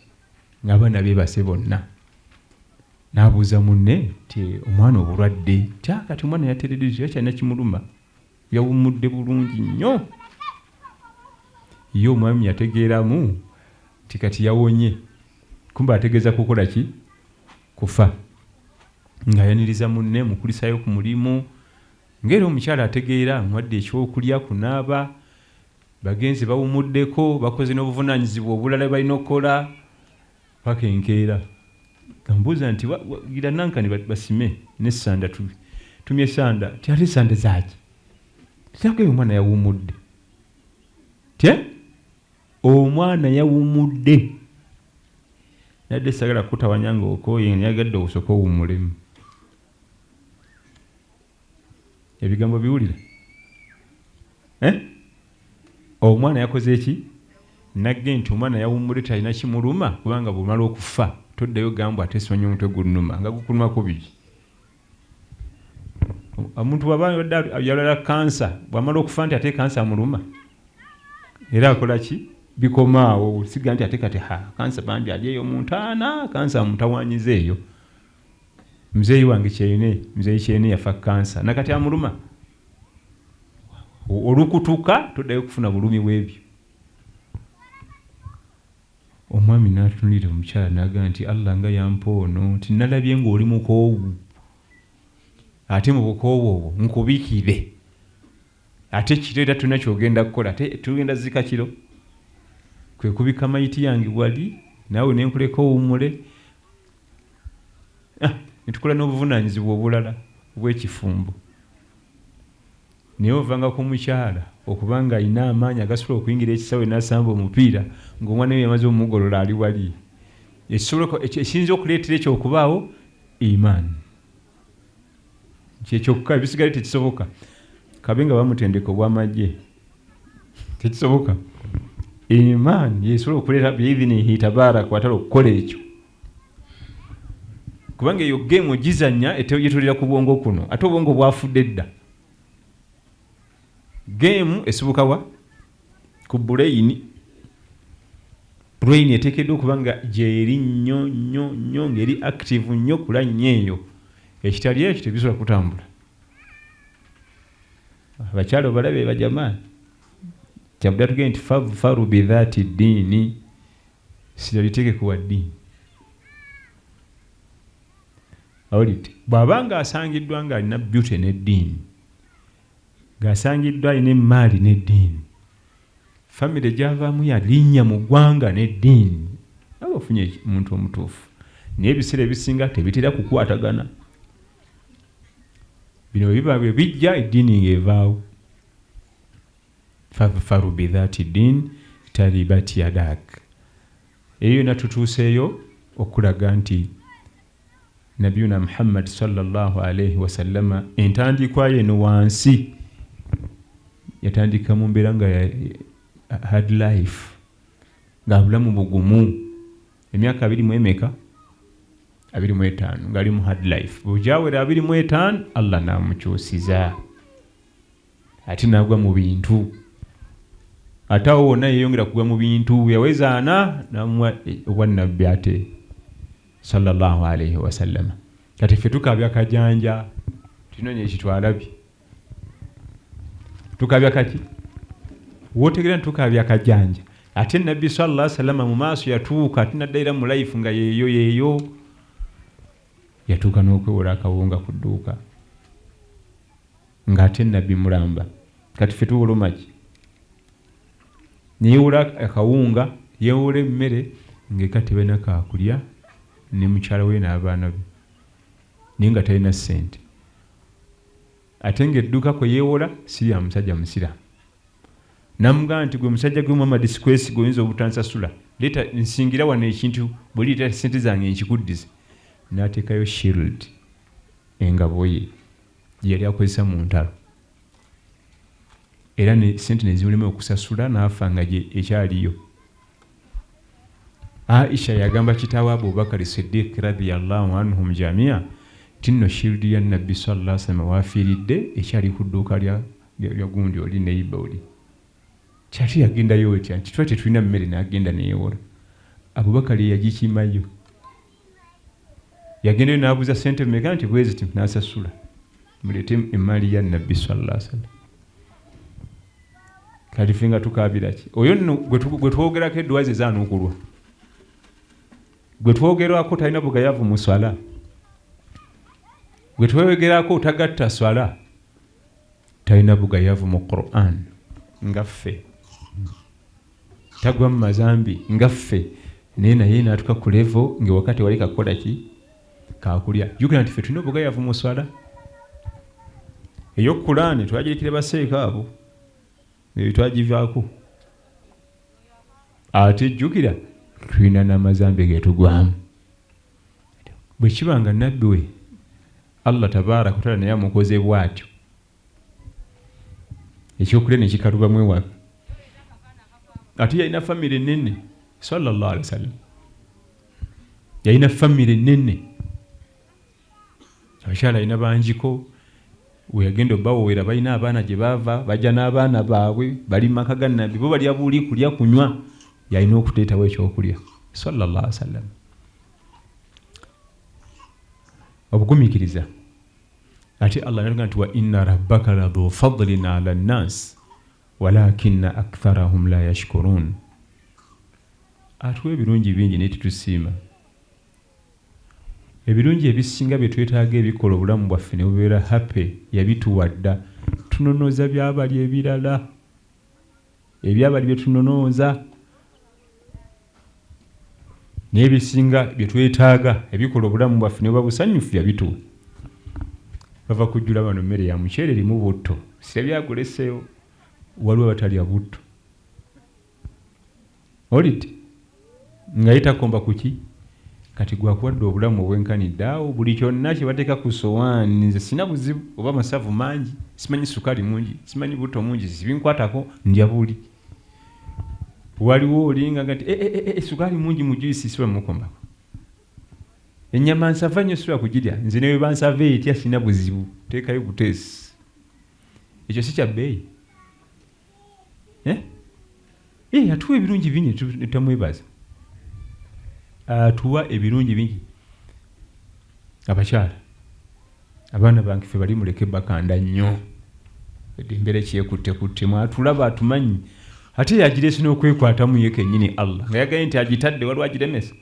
ng'abaana beebase bonna, n'abuuza munne nti omwana obulwadde ti kati omwana yateredde yakyalina kimuluma, yawummudde bulungi nnyo. Ye omwami yategeeramu nti kati yawonye, kumbe ategeeza kukola ki? Kufa. Ng'ayaniriza munne mukulisaayo ku mulimu, ng'era omukyala ategeera mwadde ekyokulya, kunaaba, bagenze bawumuddeko, bakoze n'obuvunaanyizibwa obulala balina okukola paka enkeera. Gambuuza nti gira nankani basime n'essanda, tumye essanda. Ti ate essanda zaaki? Tinagambye omwana yawummudde. Tye omwana yawummudde. Nadde sagala kutawanya ng'okooye, nyagadde osooke owummulemu. Ebigambo biwulira? Omwana yakoze ki? Nagge nti omwana yawummudde talina kimuluma, kubanga bw'omala okufa toddayo gambwa ate simanyi omutwe gunnuma, nga gukulumako biki? Omuntu bw'aba yalwala kansa, bw'amala okufa nti ate kansa amuluma, era akola ki? Bikomaawo. Siga nti ate kati ha kansa bambi ali eyo mu ntaana, kansa amutawaanyiza eyo. Muzeeyi wange Kyeyune, muzeeyi Kyeyune yafa kansa nakati amuluma. Olukutuka toddayo kufuna bulumi bw'ebyo. Omwami n'atunulira omukyala n'agamba nti Allah nga yampa ono, nti nalabye ng'oli mukoowu, ate mu bukoowu obwo nkubikire, ate kiro era tulina ky'ogenda kukola, ate tugenda zika kiro, kwe kubika mayiti yange wali naawe ne nkuleka owummule, ne tukola n'obuvunaanyizibwa obulala. Obw'ekifumbo. Naye ovanga ku mukyala okuba nga alina amaanyi agasobola okuyingira ekisaawe n'asamba omupiira ng'omwana we yamaze omugolola ali wali. Ekiyinza okuleetera ekyo okubaawo imaani. Kyekyokka, ebisigadde tekisoboka. Kabe nga bamutendeka obw'amagye, tekisoboka. Imaani yesobola okuleeta biidhinihi tabaaraka wataala okukola ekyo. Kubanga eyo geemu ogizannya yetolera ku bwongo kuno, ate obwongo bwafudde dda. Geemu esibuka wa? Ku buleyini. Brain eteekeddwa okuba nga gyeri nnyo nnyo nnyo, ng'eri active nnyo kula nnyo eyo. Ekitali ekyo tebisobola kutambula. Abakyala obalabe bajama, kyavudde atugende nti fadfaru bidhaati ddiini, sira liteeke ku wa ddiini. Awulidde bw'aba ng'asangiddwa ng'alina beauty n'eddiini, ng'asangiddwa alina emmaali n'eddiini, famire gy'avaamu ya linnya mu ggwanga n'eddiini, aba ofunye omuntu omutuufu. Naye ebiseera ebisinga tebitera kukwatagana. Bino bwe biba bwe bijja, eddiini ng'evaawo. Fadfaru bidhaati ddiin taribat yadak. Eyo yonna tutuuseeyo okulaga nti Nabiyuna Muhammad sallallahu alaihi wasallama entandikwa ye eno wansi yatandika mu mbeera nga hard life, nga bulamu bugumu. Emyaka abiri mu emeka? 25 ng'ali mu hard life. Bwegyawera 25 Allah n'amukyusiza ate n'agwa mu bintu. Ate awo wonna yeeyongera kugwa mu bintu. Yaweza 40 n'amuwa obwannabbi ate sallallahu alaihi wasallama. Kati ffe tukaabya kajanja, tunoonya ekitwalabye. Tukaabya kaki? Wootegeera nti tukaabya kajanja. Ate Nabbi sallallahu alaihi wasallama mu maaso yatuuka ate n'addaira mu life nga yeeyo yeeyo. Yatuuka n'okwewola akawunga ku dduuka ng'ate Nabbi mulamba. Kati ffe tuwoloma ki? Neyewola akawunga, yeewola emmere ng'eka tebalina kaakulya ne mukyala we n'abaana be, naye nga talina ssente. Ate ng'edduuka kwe yeewola si lya musajja Musiraamu. N'amugamba nti gwe musajja gwe Muhammad sikwesiga, oyinza obutansasula, leeta nsingira wano ekintu, bw'olireeta ssente zange nkikuddize. N'ateekayo shield, engabo ye gye yali akozesa mu ntalo, era ne ssente ne zimulema okusasula, n'afa nga gye ekyaliyo. Aisha yagamba kitaawe Abubakari Siddiq radiyallahu anhum jamia nti nno shield ya Nabbi sallallahu alaihi wasallam waafiiridde ekyali ku dduuka lya gundi oli neiba oli. Kyate yagendayo otya nti twali tetulina mmere n'agenda neyewola. Abubakari yagikimayo. Yagendayo n'abuuza ssente mmeka nti bwe ziti, n'asasula. Muleete emmaali ya Nabbi sallallahu alaihi wasallam. Kati ffe nga tukaabira ki? Oyo nno gwe twogerako edduwa ze zaanukulwa. Gwe twogerako talina bugayavu mu swala. Gwe twogerako tagatta swala. Talina bugayavu mu Qur'an nga ffe. Tagwa mu mazambi nga ffe. Naye naye n'atuuka ku level ng'ewaka tewali kakukola ki? Kaakulya. Jjukira nti ffe tulina obugayavu mu swala. Eyo Kulaani twagirekera baseeka abo. Ebyo twagivaako. Ate jjukira tulina n'amazambi ge tugwamu. Bwe kiba nga Nabbi we Allah tabaaraka wataala naye amukoze bw'atyo, ekyokulya ne kikalubamu ewaka, ate yalina famire nnene sallallahu alaihi wasallam, yalina famire nnene, abakyala alina bangiko, we yagenda obawowera balina abaana gye baava, bajja n'abaana baabwe, bali mu maka ga Nabbi, bo balya buli kulya kunywa, yalina okuteetawo ekyokulya sallallahu alaihi wasallam. Obugumiikiriza. Ate Allah n'atugamba nti wa inna rabbaka ladhu fadlin ala nnas walakinna aktharahum la yashkurun. Atuwa ebirungi bingi naye tetusiima. Ebirungi ebisinga bye twetaaga ebikola obulamu bwaffe ne bubeera happy yabituwa dda. Tunonooza byabali ebirala. Ebyabali bye tunonooza. Naye ebisinga bye twetaaga ebikola obulamu bwaffe ne buba busanyufu yabituwa. Bava kujjula bano mmere ya muceere erimu butto, sirabye aguleseewo. Waliwo abatalya butto, olidde nga ye takomba kuki. Kati gwakuwadde obulamu obwenkanidde awo, buli kyonna kye bateeka ku sowaani nze sina buzibu, oba masavu mangi, simanyi sukaali mungi, simanyi butto mungi, sibinkwatako, ndya buli. Waliwo olinga nga nti e, e, e, sukaali mungi mu juice, siba mukombako. Ennyama nsava nnyo, siba kugirya nze, ne bwe bansava etya sina buzibu, teekayo buteesi. Ekyo si kya bbeeyi, eh? Eh, atuwa ebirungi bingi ne tutamwebaza. Atuwa ebirungi bingi. Abakyala, abaana bange ffe bali muleke bakanda nnyo, embeera ekyekuttekutte, mwatulaba atumanyi, ate yagireese n'okwekwatamu ye kennyini Allah nga yagaye nti agitadde, waliwo agiremesa.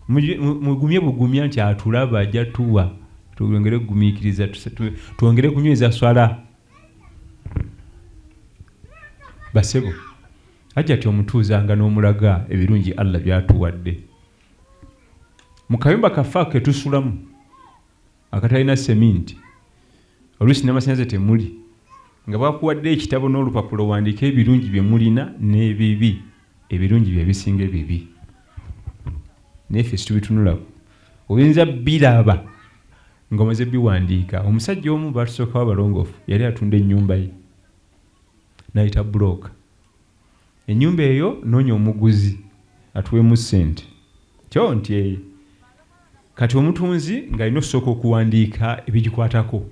Mugumye bugumya nti atulaba, ajja tuwa, twongere kugumiikiriza, twongere kunyweza swala. Basebo, ajja ti omutuuzanga n'omulaga ebirungi Allah byatuwadde mu kayumba kaffe ako ketusulamu akatalina seminti, oluusi n'amasannyalaze temuli, nga bakuwadde ekitabo n'olupapula owandiike ebirungi bye mulina n'ebibi. Ebirungi bye bisinga ebibi, naye ffe situbitunulako. Oyinza biraba ng'omaze biwandiika. Omusajja omu batusookawo abalongoofu yali atunda ennyumba ye, n'ayita bulooka, ennyumba eyo noonya omuguzi atuweemu ssente kyo nti eyo. Kati omutunzi ng'alina okusooka okuwandiika ebigikwatako,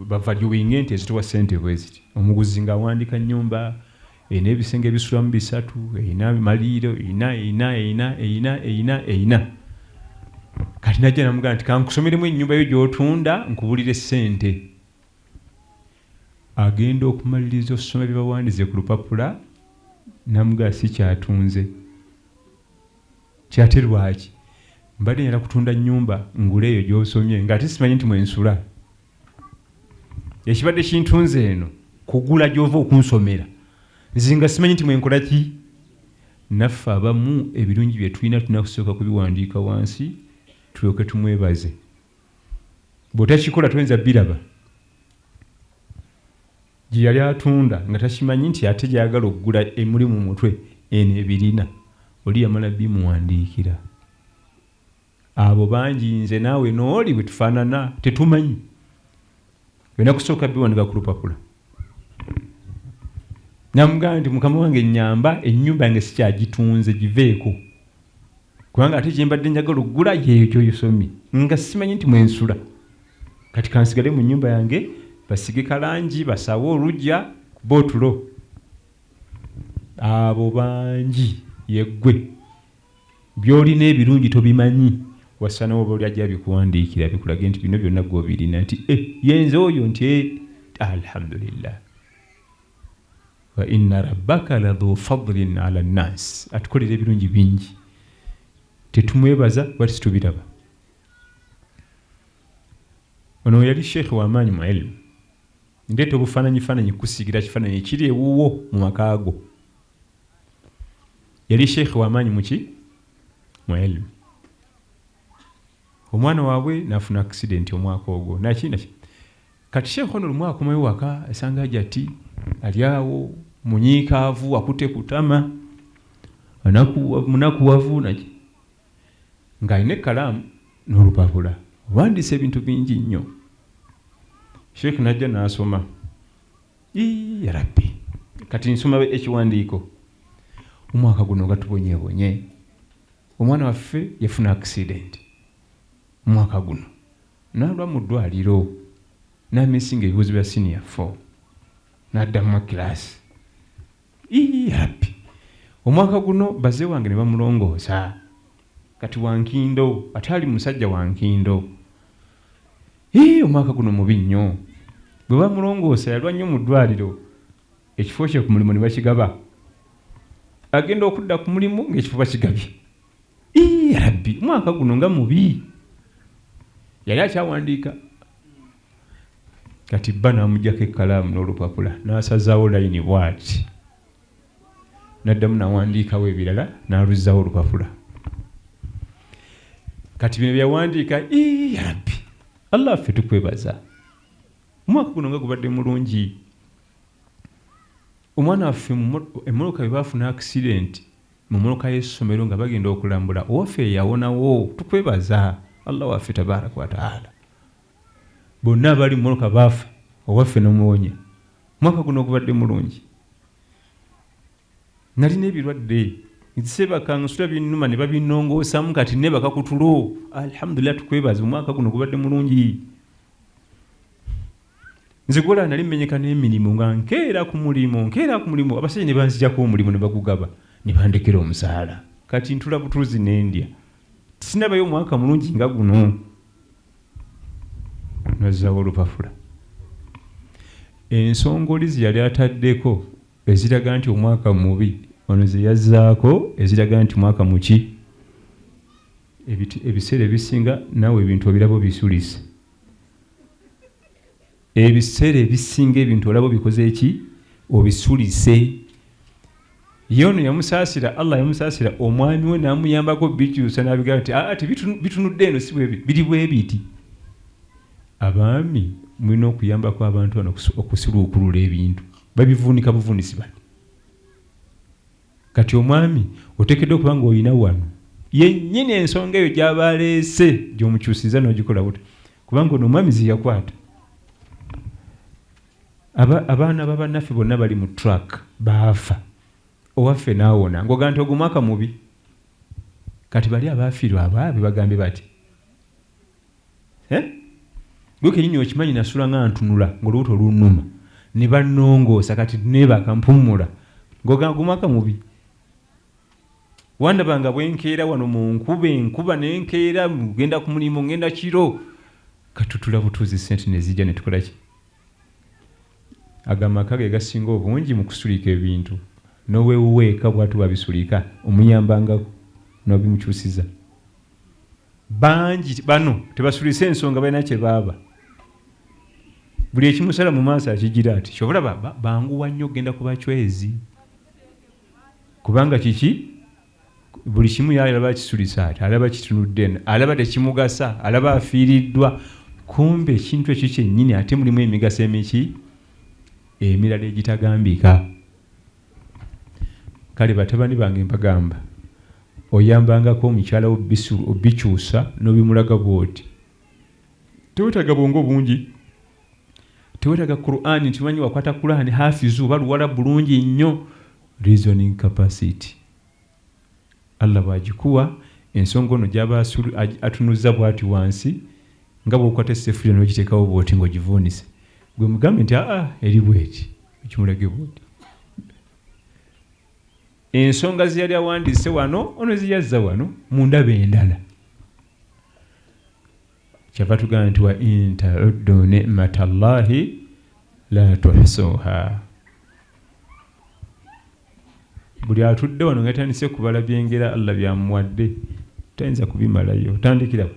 bavaluinge nti ezituwa ssente bwe ziti. Omuguzi ng'awandiika nnyumba erina ebisenge ebisulamu bisatu, erina maliiro, erina erina erina erina erina erina. Kati najja namugamba nti kankusomeremu ennyumba yo gy'otunda nkubulire ssente. Agenda okumaliriza okusoma bye bawandiise ku lupapula, namugamba si kyatunze. Kyate lwaki? Mbadde njagala kutunda nnyumba ngule eyo gy'osomye, ng'ate simanyi nti mwensula. Ekibadde kintunze eno kugula gy'ova okunsomera, nze nga simanyi nti mwenkola ki. Naffe abamu ebirungi bye tulina tulina kusooka kubiwandiika wansi tulyoke tumwebaze. Bw'otakikola toyinza biraba. Gye yali atunda nga takimanyi nti ate gy'ayagala okugula emuli mu mutwe eno ebirina, oli yamala bimuwandiikira. Abo bangi, nze naawe n'oli bwe tufaanana tetumanyi. Olina kusooka biwandiika ku lupapula. Namugamba nti mukama wange nnyamba, ennyumba yange sikyagitunze, giveeko, kubanga ate gye mbadde njagala okugula yeeyo gy'oyosomye nga simanyi nti mwensula. Kati kansigale mu nnyumba yange, basige kalangi, basawe olujja kuba otulo. Abo bangi, yeggwe by'olina ebirungi tobimanyi, wasana oba oli ajja bikuwandiikira bikulage nti bino byonna gwe obirina, nti e yenze oyo, nti e alhamdulillah. Wa inna rabbaka ladhu fadlin ala nnas, atukolera ebirungi bingi, tetumwebaza kuba situbiraba. Ono yali sheekhe w'amaanyi mu ilmu. Ndeeta obufaananyi faananyi kukusiigira kifaananyi ekiri ewuwo mu maka go. Yali sheekhe w'amaanyi muki mu ilmu. Omwana waabwe n'afuna accident omwaka ogwo naki naki. Kati sheekhe ono lumu akomayo waka, asanga Hajati ali awo munyiikaavu, akutte kutama, munakuwavu naki, ng'alina ekkalaamu n'olupapula owandiisa ebintu bingi nnyo. Sheekh n'ajja n'asoma, ya Rabbi, kati nsoma ekiwandiiko, omwaka guno nga tubonyeebonye, omwana waffe yafuna accident omwaka guno n'alwa mu ddwaliro n'amisinga ebibuuzo bya senior 4 n'addamu kilaasi. Ya Rabbi, omwaka guno baze wange ne bamulongoosa, kati wankindo, ate ali musajja wankindo. Omwaka guno mubi nnyo, bwe bamulongoosa yalwa nnyo mu ddwaliro, ekifo kye ku mulimu ne bakigaba, agenda okudda ku mulimu ng'ekifo bakigabye. Ya Rabbi, omwaka guno nga mubi. Yali akyawandiika, kati bba n'amugyako ekkalaamu n'olupapula n'asazaawo layini bw'ati, n'addamu n'awandiikawo ebirala n'aluzzaawo olupapula. Kati bino bye yawandiika, ya Rabbi, Allah ffe tukwebaza. Omwaka guno nga gubadde mulungi. Omwana waffe emmotoka bwe baafuna accident mu mmotoka y'essomero nga bagenda okulambula, owaffe yawonawo. Tukwebaza Allah waffe tabaraka wa taala. Bonna abali mu mmotoka baafa, owaffe n'omuwonya. Omwaka guno gubadde mulungi. Nalina ebirwadde, nsebaka nsula binnuma ne babinnongoosamu, kati neebaka ku tulo. Alhamdulillah, tukwebaza, omwaka guno gubadde mulungi. Nze gwolaba nali mmenyeka n'emirimu, nga nkeera ku mulimu, nkeera ku mulimu, abasajja ne banzijako omulimu ne bagugaba ne bandekera omusaala. Kati ntula butuuzi ne ndya. Sinabayo omwaka mulungi nga guno. Nazzaawo olupapula. Ensonga oli ze yali ataddeko eziraga nti omwaka mubi, ono ze yazzaako eziraga nti mwaka muki. Ebiseera ebisinga naawe ebintu obiraba obisulise. Ebiseera ebisinga ebintu olaba obikoze ki? Obisulise. Ye ono yamusaasira, Allah yamusaasira, omwami we n'amuyambako bikyusa n'abigamba nti aa bitunudde eno si bwe biri bwe biti. Abaami mulina okuyambako abantu bano okusuluukulula ebintu. Babivuunika buvuunisi bano. Kati omwami oteekeddwa okuba ng'olina wano yennyini ensonga eyo gy'aba aleese gy'omukyusiza n'ogikola buti, kubanga ono omwami ze yakwata. Abaana ba bannaffe bonna bali mu truck baafa, owaffe n'awona, ng'ogamba nti ogwo mwaka mubi. Kati bali abaafiirwa abaabwe bagambye bati, gwe kennyini okimanyi nasula nga ntunula ng'olubuto lunnuma ne bannongoosa, kati neebaka mpummula, ng'ogamba gwo mwaka mubi. Wandaba nga bwe nkeera wano mu nkuba, enkuba ne nkeera ngenda ku mulimu, ngenda kiro, katutula butuuzi ssente ne zijja ne tukola ki? Ago amaka ge gasinga obungi mu kusulika ebintu. N'owewuweeka bw'ati bw'abisulika, omuyambangako n'obimukyusiza. Bangi bano tebasulise ensonga, balina kye baaba. Buli ekimusala mu maaso akigira ati. Ky'ova olaba banguwa nnyo okugenda ku bacwezi. Kubanga kiki? Buli kimu ye alaba akisulisa ati, alaba kitunudde eno, alaba tekimugasa, alaba afiiriddwa. Kumbe ekintu ekyo kyennyini ate mulimu emigaso emiki emirala egitagambika. Kale batabani bange mbagamba, oyambangako omukyala wo obikyusa n'obimulaga bw'oti. Tewetaaga bwongo bungi, tewetaaga Qur'an nti manyi wakwata Qur'an hafizu oba luwala bulungi nnyo. Reasoning capacity Allah bw'agikuwa, ensonga ono gy'aba atunuzza bw'ati wansi, nga bw'okwata esseffuliya n'ogiteekawo bw'oti ng'ogivuunise, gwe mugambe nti aa eri bw'eti, okimulage bw'oti. Ensonga ze yali awandiise wano ono ziyazza wano mu ndaba endala. Kyava tugamba nti wa in ta'uddu ni'matallahi la tuhsuha. Buli atudde wano nga yatandise kubala byengera Allah by'amuwadde tayinza kubimalayo. Otandikira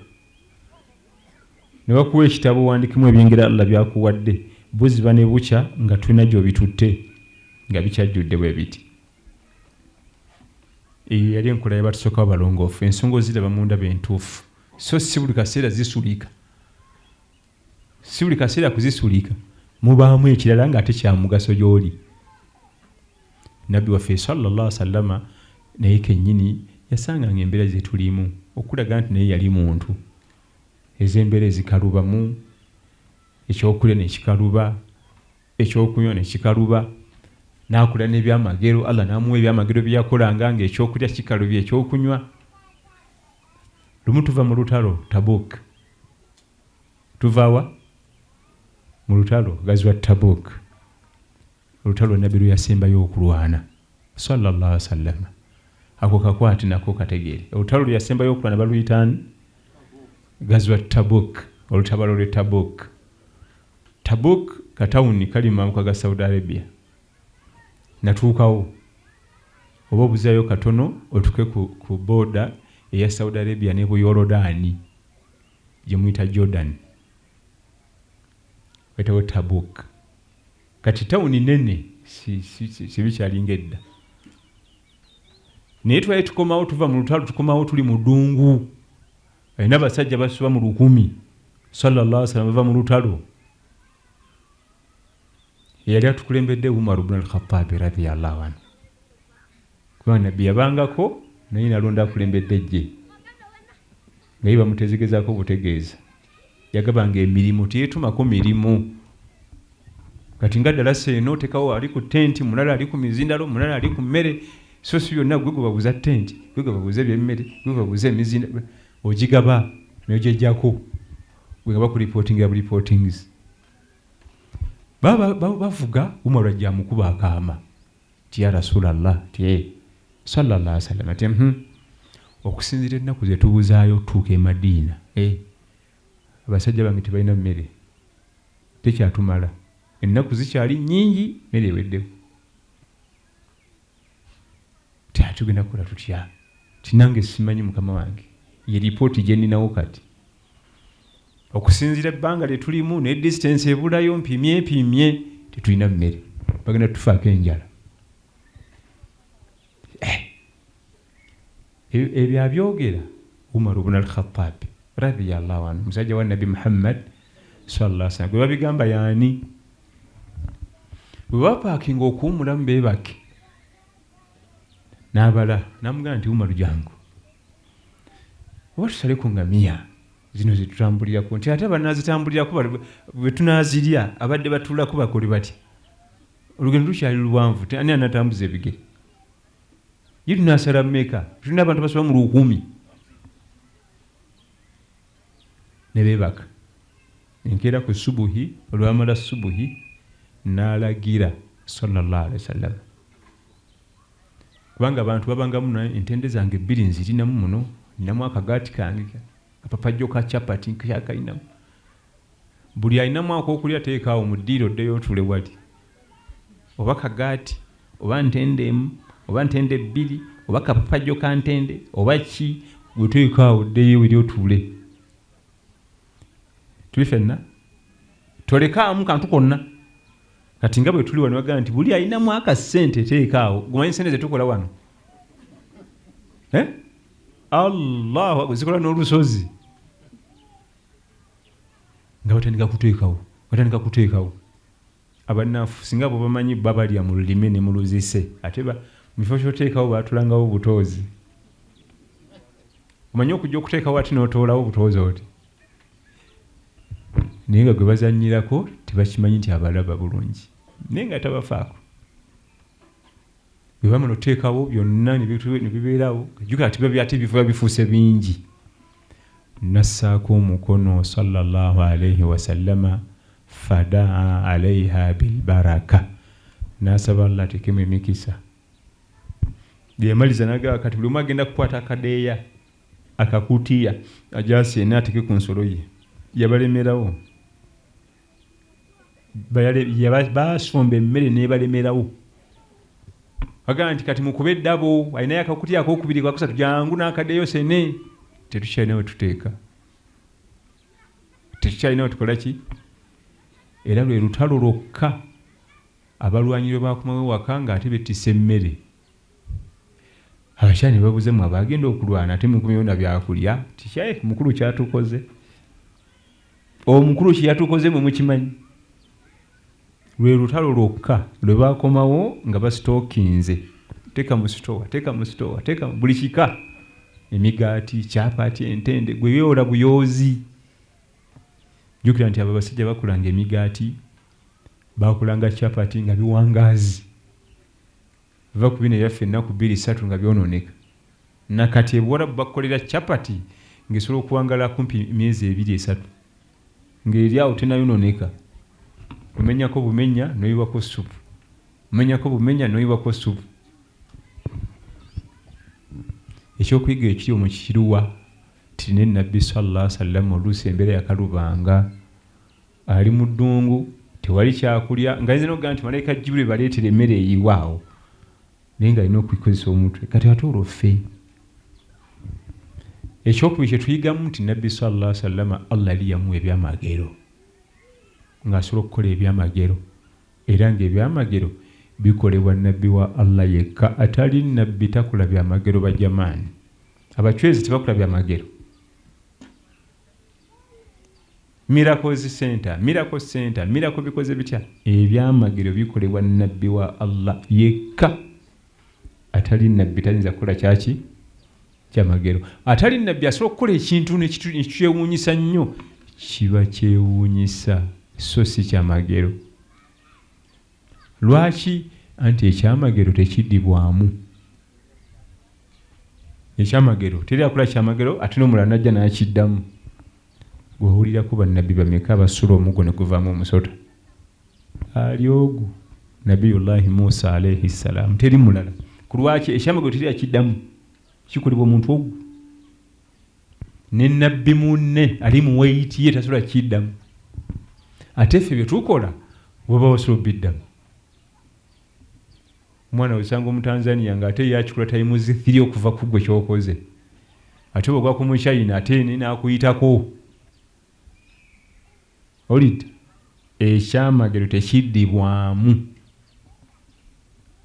ne bakuwa ekitabo owandiikemu ebyengera Allah by'akuwadde, buziba ne bukya nga tulina gy'obitutte nga bikyajjudde bwe biti. Eyo yali enkola y'abatusookawo abalongoofu. Ensonga oziraba mu ndaba entuufu, so si buli kaseera zisulika. Si buli kaseera kuzisulika, mubaamu ekirala ng'ate kya mugaso gy'oli. Nabbi waffe sallallahu alaihi wasallama naye kennyini yasanganga embeera ze tulimu okulaga nti naye yali muntu. Ez'embeera ezikalubamu, ekyokulya ne kikaluba, ekyokunywa ne kikaluba, n'akola n'ebyamagero, Allah n'amuwa ebyamagero bye yakolanga ng'ekyokulya kikalubye ekyokunywa. Lumu tuva mu lutalo Tabuk. Tuva wa? Mu lutalo Ghazwa Tabuk. Olutalo Nabbi lwe yasembayo okulwana sallallahu alaihi wasallam. Ako kakwate nako kategeere. Olutalo lwe yasembayo okulwana baluyita ani? Ghazwa Tabuk, olutabalo lw'e Tabuk. Tabuk katawuni kali mu mambuka ga Saudi Arabia. Natuukawo oba obuzayo katono otuke ku boda eya Saudi Arabia ne Buyorodaani gye muyita Jordan. Wayitawo Tabuk. Kati tawuni nene si bikyali ng'edda. Naye twali tukomawo tuva mu lutalo, tukomawo tuli mu ddungu. Alina abasajja basoba mu 1000. Sallallahu alaihi wasallam bava mu lutalo, eyali atukulembedde Umar ibn al-Khattab radhiyallahu anhu, kubanga nabbi yabangako naye nalonda akulembedde ejje nga ye bamutegezaako butegeeza, yagabanga emirimu, teyeetumako mirimu. Kati nga ddalasa eno otekawo ali ku tenti, mulala ali ku mizindalo, mulala ali ku mmere, so si byonna gwe gwebaguza tenti, gwe gwebaguza ebyemmere, gwe gwebaguza emizinda, ogigaba nogyejjako gwe nga bakuripootingira bulipootings. Bavuga Umar ajja amukuba akaama nti ya Rasulallah, ti sallallahu alaihi wasallam, ti okusinziira ennaku ze tubuzaayo otutuuka e Madiina, abasajja bange tebalina mmere, tekyatumala, ennaku zikyali nnyingi, mmere eweddewo, tugenda kukola tutya? Ti nange simanyi mukama wange, ye lipooti gye nninawo kati okusinziira ebbanga lye tulimu ne distance ebulayo, mpimye mpimye, tetulina mmere, bagenda tufaako enjala. Ebyo abyogera Umar ibn al-Khattab radhiyallahu anhu, musajja wa Nabbi Muhammad sallallahu alaihi wasallam. Gwe babigamba yaani? Bwe bapaakinga okuwummulamu beebake, n'abala n'amugamba nti Umaru jangu oba tusale ku ngamiya zino zetutambulirako, nti ate banaazitambulirako bwe tunaazirya abadde batuulako bakole batya? Olugendo lukyali luwanvu, ani anatambuza ebigere? Ye tunaasala mmeka? Tulina abantu basoba mu 1000. Ne beebaka. Enkeera ku subuhi, olwamala subuhi n'alagira sallallahu alaihi wasallam, kubanga abantu babangamu entende zange bbiri nzirinamu muno, ninamu akagaati kange akapapajjo ka chapati nkyakayinamu, buli alinamu akokulya teekaawo mu ddiiro oddeyo otuule wali, oba kagaati oba ntende emu oba ntende bbiri oba kapapajjo ka ntende oba ki, gweteekaawo oddeyo eri otuule. Tuli fenna tolekaamu kantu konna. Kati nga bwe tuli wano bagamba nti buli alinamu akasente teekaawo, gumanyi sente zetukola wano Allahu zikola n'olusozi, nga batandika kuteekawo, batandika kuteekawo. Abannanfu singa bo bamanyi babalya mu lulime ne mu luzise, ate mu kifo ky'oteekawo baatulangawo butoozi. Omanyi okujja okuteekawo ate n'otoolawo butoozi oti, naye nga gwe bazannyirako tebakimanyi nti abalaba bulungi, naye nga tabafaako. Bwe bamala oteekawo byonna ne bibeerawo, jjukira ati biba ate bifuba bifuuse bingi. Nassaako omukono sallallahu alaihi wasallama, fadaa alaiha bilbaraka, n'asaba Allah ateekemu emikisa. Bwe yamaliza n'agamba kati buli omu agenda kukwata akadeeya akakutiya ajasi ena ateeke ku nsolo ye. Yabalemerawo, baasomba emmere n'ebalemerawo. Agamba nti kati mukube eddabo, alinayo akakutiya akokubiri kakusatu, jangu n'akadeeyo sene. Tetukyalina we tuteeka, tetukyalina we tukola ki. Era lwe lutalo lwokka abalwanyi lwe bakomawo ewaka ng'ate bettisa emmere. Abakyala ne babuuza mmwe abagenda okulwana ate mukomyewo na byakulya? Ti mukulu kyatukoze, omukulu kye yatukoze mwe mukimanyi. Lwe lutalo lwokka lwe bakomawo nga basitookinze, teeka mu sitowa, teeka mu sitowa, teeka buli kika, emigaati, kyapati, entende, gwe yoola buyoozi. Jjukira nti abo abasajja bakulanga emigaati, bakulanga kyapati nga biwangaazi, va ku bino ebyaffe ennaku 2 3 nga byonooneka. Nakati ebuwarabu bakukolera kyapati ng'esobola okuwangala kumpi emyezi 2 3 ng'eri awo tenayonooneka. Omenyako bumenya n'oyiwako ssupu, omenyako bumenya n'oyiwako ssupu. Ekyokuyiga ekiri omu kiruwa ti ne Nabbi sallallahu alaihi wasallam oluusi embeera yakalubanga, ali mu ddungu tewali kyakulya, nga ayinza n'okugamba nti malayika Jibril baleetera emmere eyiwa awo, naye ng'alina okukozesa omutwe. Kati ate olwo ffe ekyokubiri kye tuyigamu nti Nabbi sallallahu alaihi wasallam Allah yali yamuwa ebyamagero, ng'asobola okukola ebyamagero, era ng'ebyamagero bikolebwa Nabbi wa Allah yekka, atali Nabbi takola byamagero. Bajamaani abachwezi tebakola byamagero. Miracles Center, Miracle Center, Miracle bikoze bitya? Ebyamagero bikolebwa nabbi wa Allah yekka. Atali nabbi tayinza kukola kyaki kyamagero. Atali nabbi asobola okukola ekintu nekikyewuunyisa nnyo, kiba kyewuunyisa so si kyamagero. Lwaki? Anti ekyamagero tekiddibwamu. Ekyamagero teri akola kyamagero ate n'omulala najja n'akiddamu. Gwewulirako bannabbi bameka abasula omuggo ne guvaamu omusota? Ali ogwo Nabiyullahi Musa alaihi ssalaamu, teri mulala. Ku lwaki ekyamagero teri akiddamu? Kikolebwa omuntu ogwo ne nabbi munne ali mu weyiti ye tasobola kukiddamu. Ate ffe bye tukola waba wasobola obiddamu. Omwana osanga Omutanzania ng'ate ye akikola tayimuzi 3 okuva ku ggwe ky'okoze, ate bw'ogwa ku Muchina ate ne n'akuyitako. Owulidde? Ekyamagero tekiddibwamu.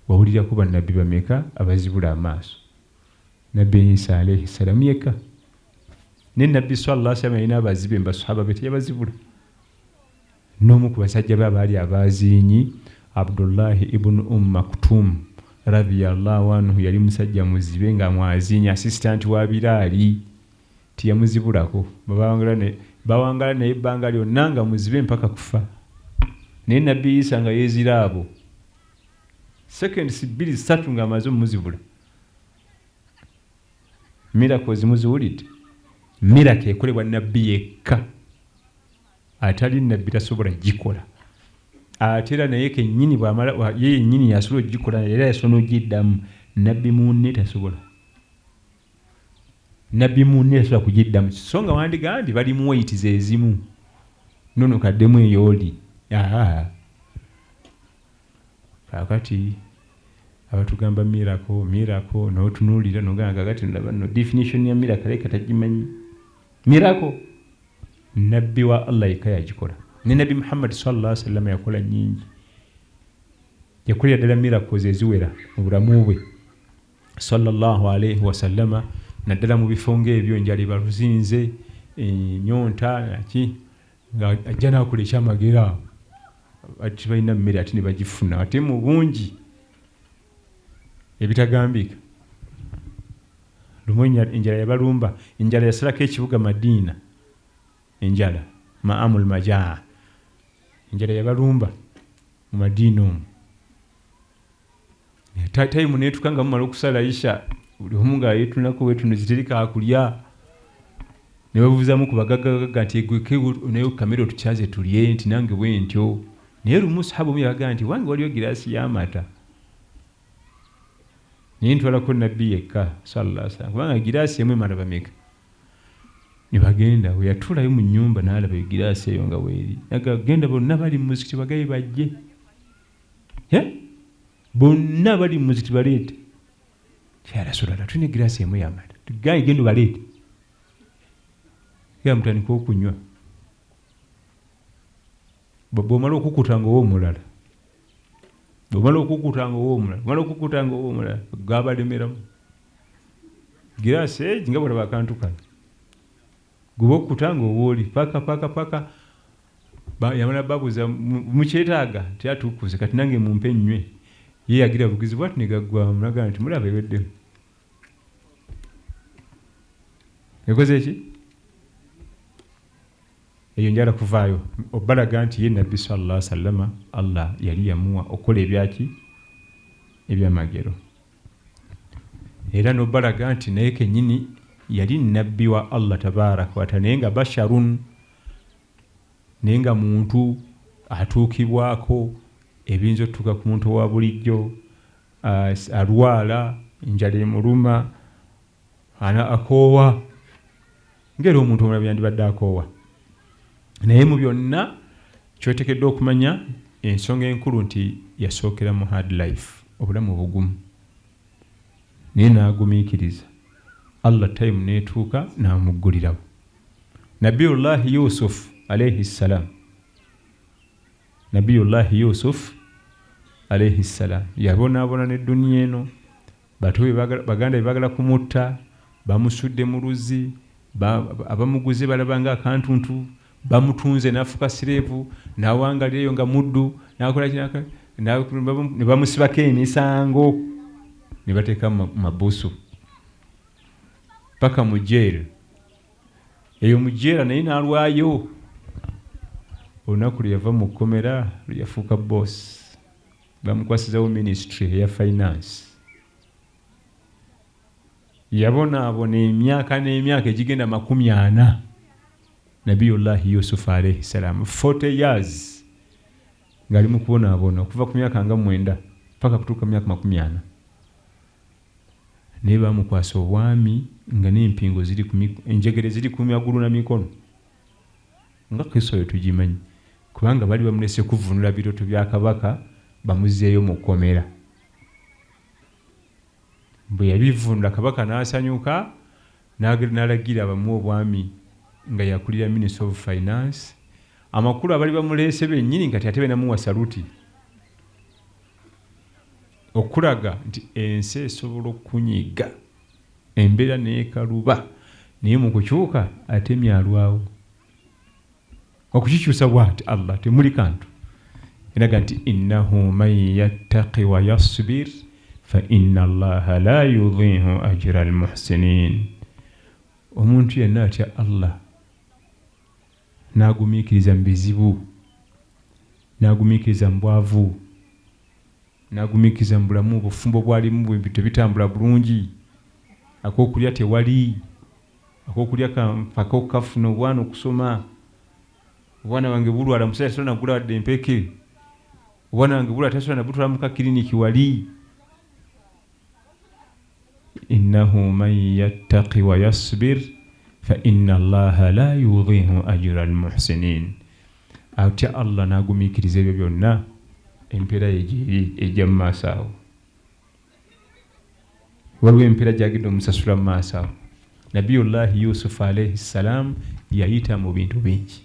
Wawulirako bannabbi bameka abazibula amaaso? Nabbi Isa alaihi salaamu yekka. Ne Nabbi sallallahu alaihi wasallam yalina abazibe mu basahaba be, teyabazibula. N'omu ku basajja be abaali abaaziinyi, Abdullahi ibn Umm Maktum radhiyallahu anhu, yali musajja muzibe nga mwaziinyi, assistant wa Bilaali, teyamuzibulako. Bawangala naye ebbanga lyonna nga muzibe mpaka kufa. Naye Nabbi Isa nga yeezira abo seconds 2 3 ng'amaze omuzibula. Miracles muziwulidde? Miracle ekolebwa nabbi yekka, atali nabbi tasobola gikola. Ate era naye kennyini bw'amala, ye yennyini yasobola okugikola, era yasobola n'ogiddamu. Nabbi munne tasobola, nabbi munne tasobola kugiddamu. So nga wandigambye bali mu weyitizi ezimu, nono kaddemu eyooli. Kaakati abatugamba miracle, miracle, n'otunuulira n'ogamba kaakati ndaba nno definition ya miracle alabika tagimanyi. Miracle nabbi wa Allah yekka yagikola. Ne Nabbi Muhammad sallallahu alaihi wasallam yakola nnyingi, yakolera ddala miracles eziwera mu bulamu bwe sallallahu alaihi wasallama, naddala mu bifo ng'ebyo enjala ebaluzinze, ennyonta naki, nga ajja n'akola ekyamagero awo ati balina mmere ate ne bagifuna ate mu bungi ebitagambika. Lumu enjala yabalumba, enjala yasalako ekibuga Madiina, enjala ma'amul majaa, enjala yabalumba mu Madiina omwo. Tayimu neetuka nga mumala okusala Isha, buli omu nga yeetunulako weetunuzi, teri kaakulya. Ne babuuzamu ku bagaggagagga nti egweke naye kamere otukyaze tulye, nti nange bwe ntyo. Naye lumu sahaba omu yabagamba nti wange waliyo giraasi y'amata, naye ntwalako nabbi yekka sallallahu alaihi wasallam, kubanga giraasi emu emala bameka. Ne bagenda, bwe yatuulayo mu nnyumba n'alaba egiraasi eyo nga weeri, genda bonna bali mu muzikiti bagaye bajje, bonna bali mu muzikiti baleete. Ya Rasulallah, tulina egiraasi emu y'amata, tugaye genda obaleete, era mutandike okunywa. Bw'omala okukuta nga owa omulala, bw'omala okukuta nga owa omulala, bw'omala okukuta nga owa omulala, gabalemeramu. Giraasi egi nga bw'olaba akantu kano, guba okukuta nga owa oli paka paka paka. Yamala babuuza mukyetaaga nti atukuze kati nange mumpe nnywe. Ye yagira bugizi bw'ati ne gaggwamu, n'agamba nti mulaba eweddemu. Ekoze ki? Eyo njagala kuvaayo obalaga nti ye Nabbi sallallahu alaihi wasallama Allah yali yamuwa okukola ebyaki? Ebyamagero. Era n'obalaga nti naye kennyini yali nabbi wa Allah tabaraka wa taala, naye nga basharun, naye nga muntu atuukibwako ebiyinza okutuuka ku muntu owa bulijjo, alwala, enjala emuluma, akoowa ng'era omuntu omulala yandibadde akoowa. Naye mu byonna kyoteekeddwa okumanya ensonga enkulu nti yasookera mu hard life, obulamu obugumu, naye n'agumiikiriza. Allah time n'etuuka n'amuggulirawo. Nabiyullahi Yusuf alaihi ssalam, Nabiyullahi Yusuf alaihi ssalam yabonaabona ne duniya eno. Bato baganda be baagala kumutta, bamusudde mu luzzi, abamuguze balaba nga akantuntu, Bamutunze n'afuuka sireevu, n'awangalira eyo nga muddu, n'akola ki, ne bamusibako emisango ne bateeka mu mabusu paka mu jail. Eyo mu jail naye n'alwayo. Olunaku lwe yava mu kkomera lwe yafuuka boss, bamukwasizawo ministry eya finance. Yabonaabona emyaka n'emyaka egigenda 40. Nabiyullahi Yusufu alayhi salaamu 40 years ng'ali mu kubonaabona okuva ku myaka nga 9 paka kutuuka myaka 40. Naye baamukwasa obwami nga n'empingo ziri ku enjegere ziri ku magulu na mikono, nga kisa oyo tugimanyi, kubanga bali bamulese kuvvuunula birooto bya kabaka bamuzzeeyo mu kkomera. Bwe yabivvuunula kabaka n'asanyuka, n'alagira bamuwe obwami nga yakulira Minister of Finance. Amakulu abali bamuleese bennyini kati ate benamuwa saluti, okulaga nti ensi esobola okunyiga embeera n'ekaluba, naye mu kukyuka ate myalwawo okukikyusa bw'ati Allah temuli kantu. Eraga nti innahu man yattaqi wa yasbir fa inna Allaha la yudhi'u ajra al-muhsinin. Omuntu yenna atya Allah n'agumiikiriza mu bizibu, n'agumiikiriza mu bwavu, n'agumiikiriza mu bulamu obufumbo bwalimu bwe tebitambula bulungi, ak'okulya tewali, ak'okulya mpaka okukafuna, obwana okusoma, obwana wange bulwala, omusajja tasobola nagula wadde empeke, obwana wange bulwala tasobola nabutwala mu kakiriniki wali. Innahu man yattaqi wa yasbir fa inna Allaha la yudhi'u ajra al-muhsinin. Atya Allah n'agumiikiriza ebyo byonna, empeera ye gyeri ejja mu maaso awo. Waliwo empeera gy'agenda omusasula mu maaso awo. Nabiyullahi Yusufu alayhi ssalam yayita mu bintu bingi.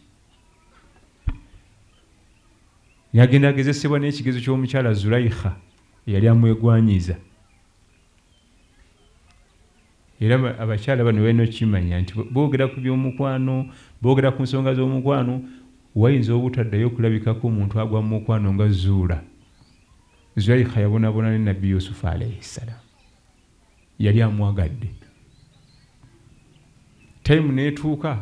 Yagenda agezesebwa n'ekigezo ky'omukyala Zulaikha eyali amwegwanyiza. Era abakyala bano balina okukimanya nti boogera ku by'omukwano, boogera ku nsonga z'omukwano, wayinza obutaddayo okulabikako omuntu agwa mu mukwano nga Zuula. Zulaikha yabonaabona ne Nabbi Yusufu alayhi ssalam. Yali amwagadde. Tayimu n'etuuka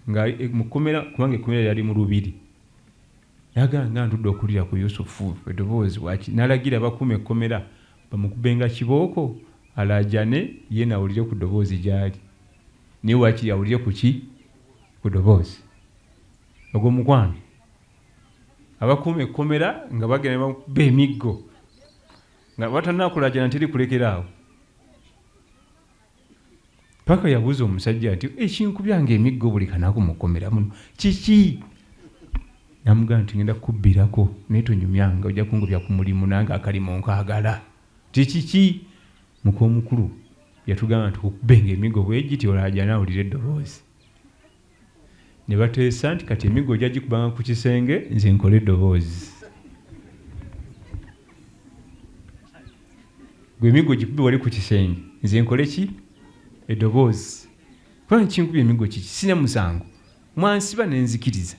nga mu kkomera, kubanga ekkomera lyali mu lubiri. N'agamba nga ntudde okulira ku Yusufu eddoboozi waki, n'alagira abakuuma ekkomera bamukubenga kibooko alaajane ye nawulire ku ddoboozi gy'ali. Naye waakiri awulire ku ki? Ku ddoboozi. Ogwo mukwano. Abakuuma ekkomera nga bagenda ne bamukuba emiggo nga batanakulaajana teri kulekera awo. Paka yabuuza omusajja nti ekinkubya nga emiggo buli kanaku mu kkomera muno kiki? Namugamba nti ngenda kukubbirako naye tonyumyanga, ojja kungobya ku mulimu nange akalimu nkaagala. Nti kiki? Muk'omukulu yatugamba nti kukubenga emiggo bwe giti olaajana awulire eddoboozi. Ne bateesa nti kati emiggo ojja gikubanga ku kisenge nze nkole eddoboozi. Gwe emiggo gikube wali ku kisenge nze nkole ki? Eddoboozi. Kubanga kinkubye emiggo kiki? Sina musango. Mwansiba ne nzikiriza.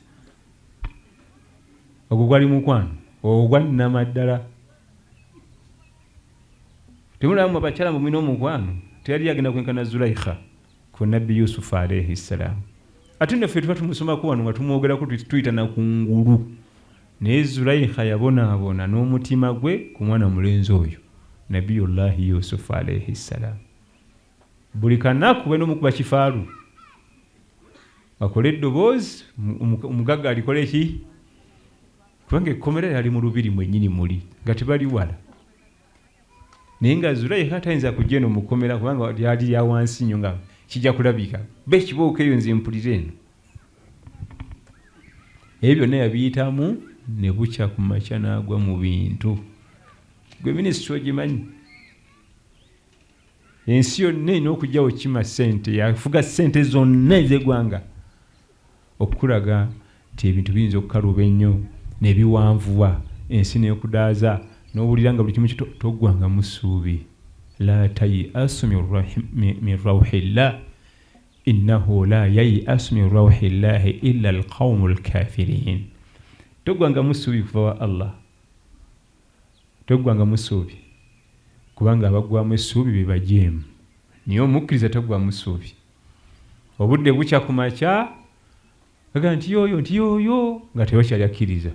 Ogwo gwali mukwano ogwa nnamaddala. Temulaba abakyala mwe mulina omukwano, teyali agenda kwenkana Zulaikha ku Nabbi Yusufu alayhi ssalaamu. Ate naffe tuba tumusomako wano nga tumwogerako tuyita na ku ngulu. Naye Zulaikha yabonaabona n'omutima gwe ku mwana mulenzi oyo Nabiyullahi Yusufu alayhi ssalaamu. Buli kanaku balina omukuba kifaalu akole eddoboozi, omugagga alikole ki? Kubanga ekkomera lyali mu lubiri mwennyini muli nga tebali wala. Naye nga Zulaikha tayinza kujja eno mu kkomera kubanga lyali lya wansi nnyo nga kijja kulabika. Be kibooko eyo nze mpulire eno. Ebyo byonna yabiyitamu ne bukya ku makya n'agwa mu bintu. Gwe minisitule ogimanyi? Ensi yonna erina okujjawo kima ssente, yafuga ssente zonna ez'eggwanga okukulaga nti ebintu biyinza okukaluba ennyo ne biwanvuwa, ensi n'ekudaaza n'owulira nga buli kimu toggwangamu ssuubi. La tayiasu min rauhillah. Innahu la yaiasu min rauhi llahi illa alqaumu lkafirin. Toggwangamu ssuubi kuva wa Allah, toggwangamu ssuubi, kubanga abaggwamu essuubi be bajeemu, naye omukkiriza taggwamu ssuubi. Obudde bukya ku makya aga nti yooyo nti yooyo nga tewakyali akkiriza,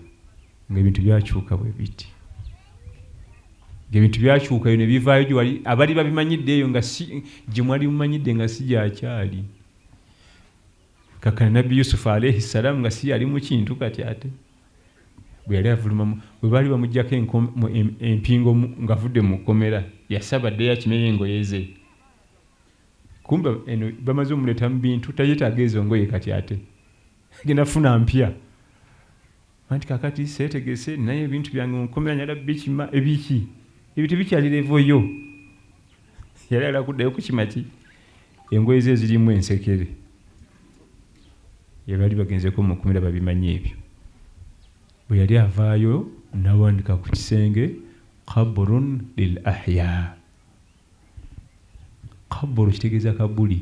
ng'ebintu byakyuka bwe biti, ng'ebintu byakyuka eyo ne bivaayo gye wali abali babimanyidde eyo nga si gye mwali mumanyidde nga si gyakyali. Kakana Nabbi Yusufu alaihi salaamu nga si yali mu kintu kati ate bwe yali avuluma bwe baali bamuggyako empingo ng'avudde mu kkomera, yasaba ddeyo akimeyo engoye ze, kumbe eno bamaze omuleeta mu bintu tayetaaga ezo ngoye kati ate agenda funa mpya. Anti kakati seetegese naye ebintu byange mu kkomera nyala bikima ebiki ebyo tebikyali levo yo. Yali ayagala kuddayo kukima ki engoye ze ezirimu ensekere. Ebaali bagenzeko mu kkomera babimanyi ebyo. Bwe yali avaayo n'awandika ku kisenge qabrun lil ahya. Qabru kitegeeza kabuli.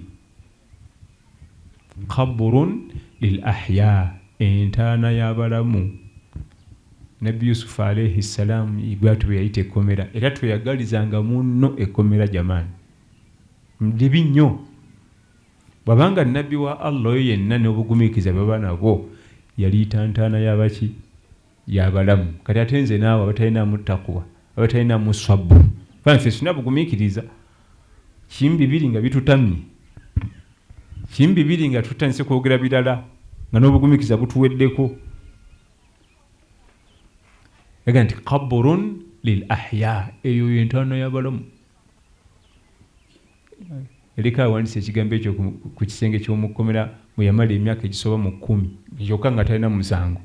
Qabrun lil ahya, entaana y'abalamu. Nabbi Yusufu alaihi salaamu bw'atyo bwe yayita ekkomera, era tweyagalizanga munno ekkomera jamaani. Libi nnyo. Bw'abanga nabbi wa Allah oyo yenna n'obugumiikiriza bwe baba nabwo yaliyita ntaana y'abaki y'abalamu. Kati ate nze naawe abatalinamu takuwa, abatalinamu swabu, ffe sina bugumiikiriza. Kimu bibiri nga bitutamye, kimu bibiri nga tutandise kwogera birala nga n'obugumiikiriza butuweddeko. Yaga nti qabrun lil ahya, eyo y'entaana y'abalamu. Eriko awandiise ekigambo ekyo ku kisenge ky'omukkomera mwe yamala emyaka egisoba mu 10 kyokka nga talina musango,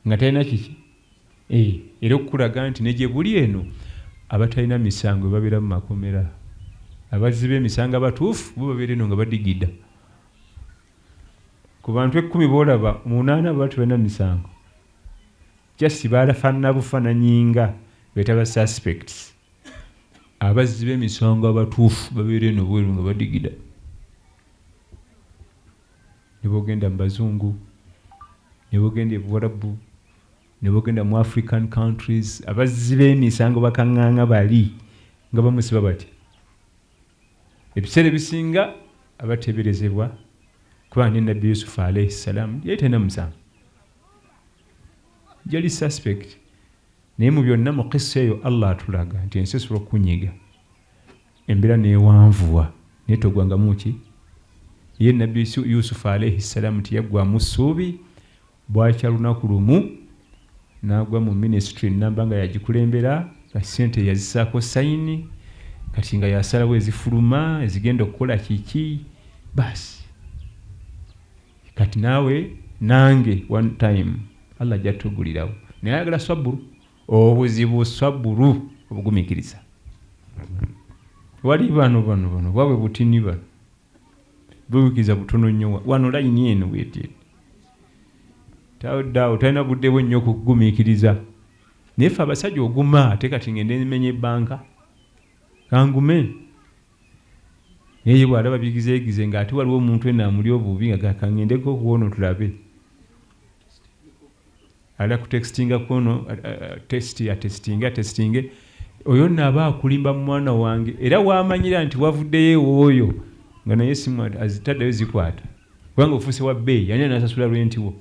nga talina kiki. Era okukulaga nti ne gye buli eno abatalina misango babeera mu makomera, abazzi b'emisango abatuufu bo babeera eno nga badigida. Ku bantu 10 b'olaba 8 baba tebalina misango, just balafaanana bufaananyi nga beetaba suspects. Abazzi b'emisango abatuufu babeera eno bweru nga badigida. Ne bw'ogenda mu bazungu, ne bw'ogenda e Buwarabu, ne bw'ogenda mu African countries, abazzi b'emisango bakaŋŋaŋa bali nga bamusiba batya. Ebiseera ebisinga abateeberezebwa kubanga ne Nabbi Yusufu alaihi salaamu yali talina musango, yali suspect. Naye mu byonna mu kissa eyo Allah atulaga nti ensi esobola okukunyiga, embeera n'ewanvuwa, naye togwangamu ki. Ye Nabbi Yusufu alaihi salaamu tiyaggwamu ssuubi, bwakya lunaku lumu n'agwa mu ministry namba nga yagikulembera, nga ssente yazisaako sayini, kati nga yasalawo ezifuluma ezigenda okukola kiki. Baasi kati naawe nange one time Allah ajja tugulirawo, naye ayagala swaburu, obuzibu swaburu, obugumiikiriza. Wali bano bano bano bwabwe butini bano bugumiikiriza butono nnyo. Wano layini eno bweti tawuddaawo, talina budde bwe nnyo okugumiikiriza. Naye ffe abasajja oguma, ate kati ngende mmenye ebbanka kangume. Naye ye bw'alaba bigizeegize ng'ate waliwo omuntu eno amuli obubi nga kangendeko okuwona tulabe. Ala kutextinga kwono test atestinge atestinge, oyo nno aba akulimba mwana wange. Era wamanyira nti wavuddeyo ewooyo nga naye esimu azitaddeyo zikwata, kubanga ofuuse wa bbeeyi, ani anaasasula renti wo?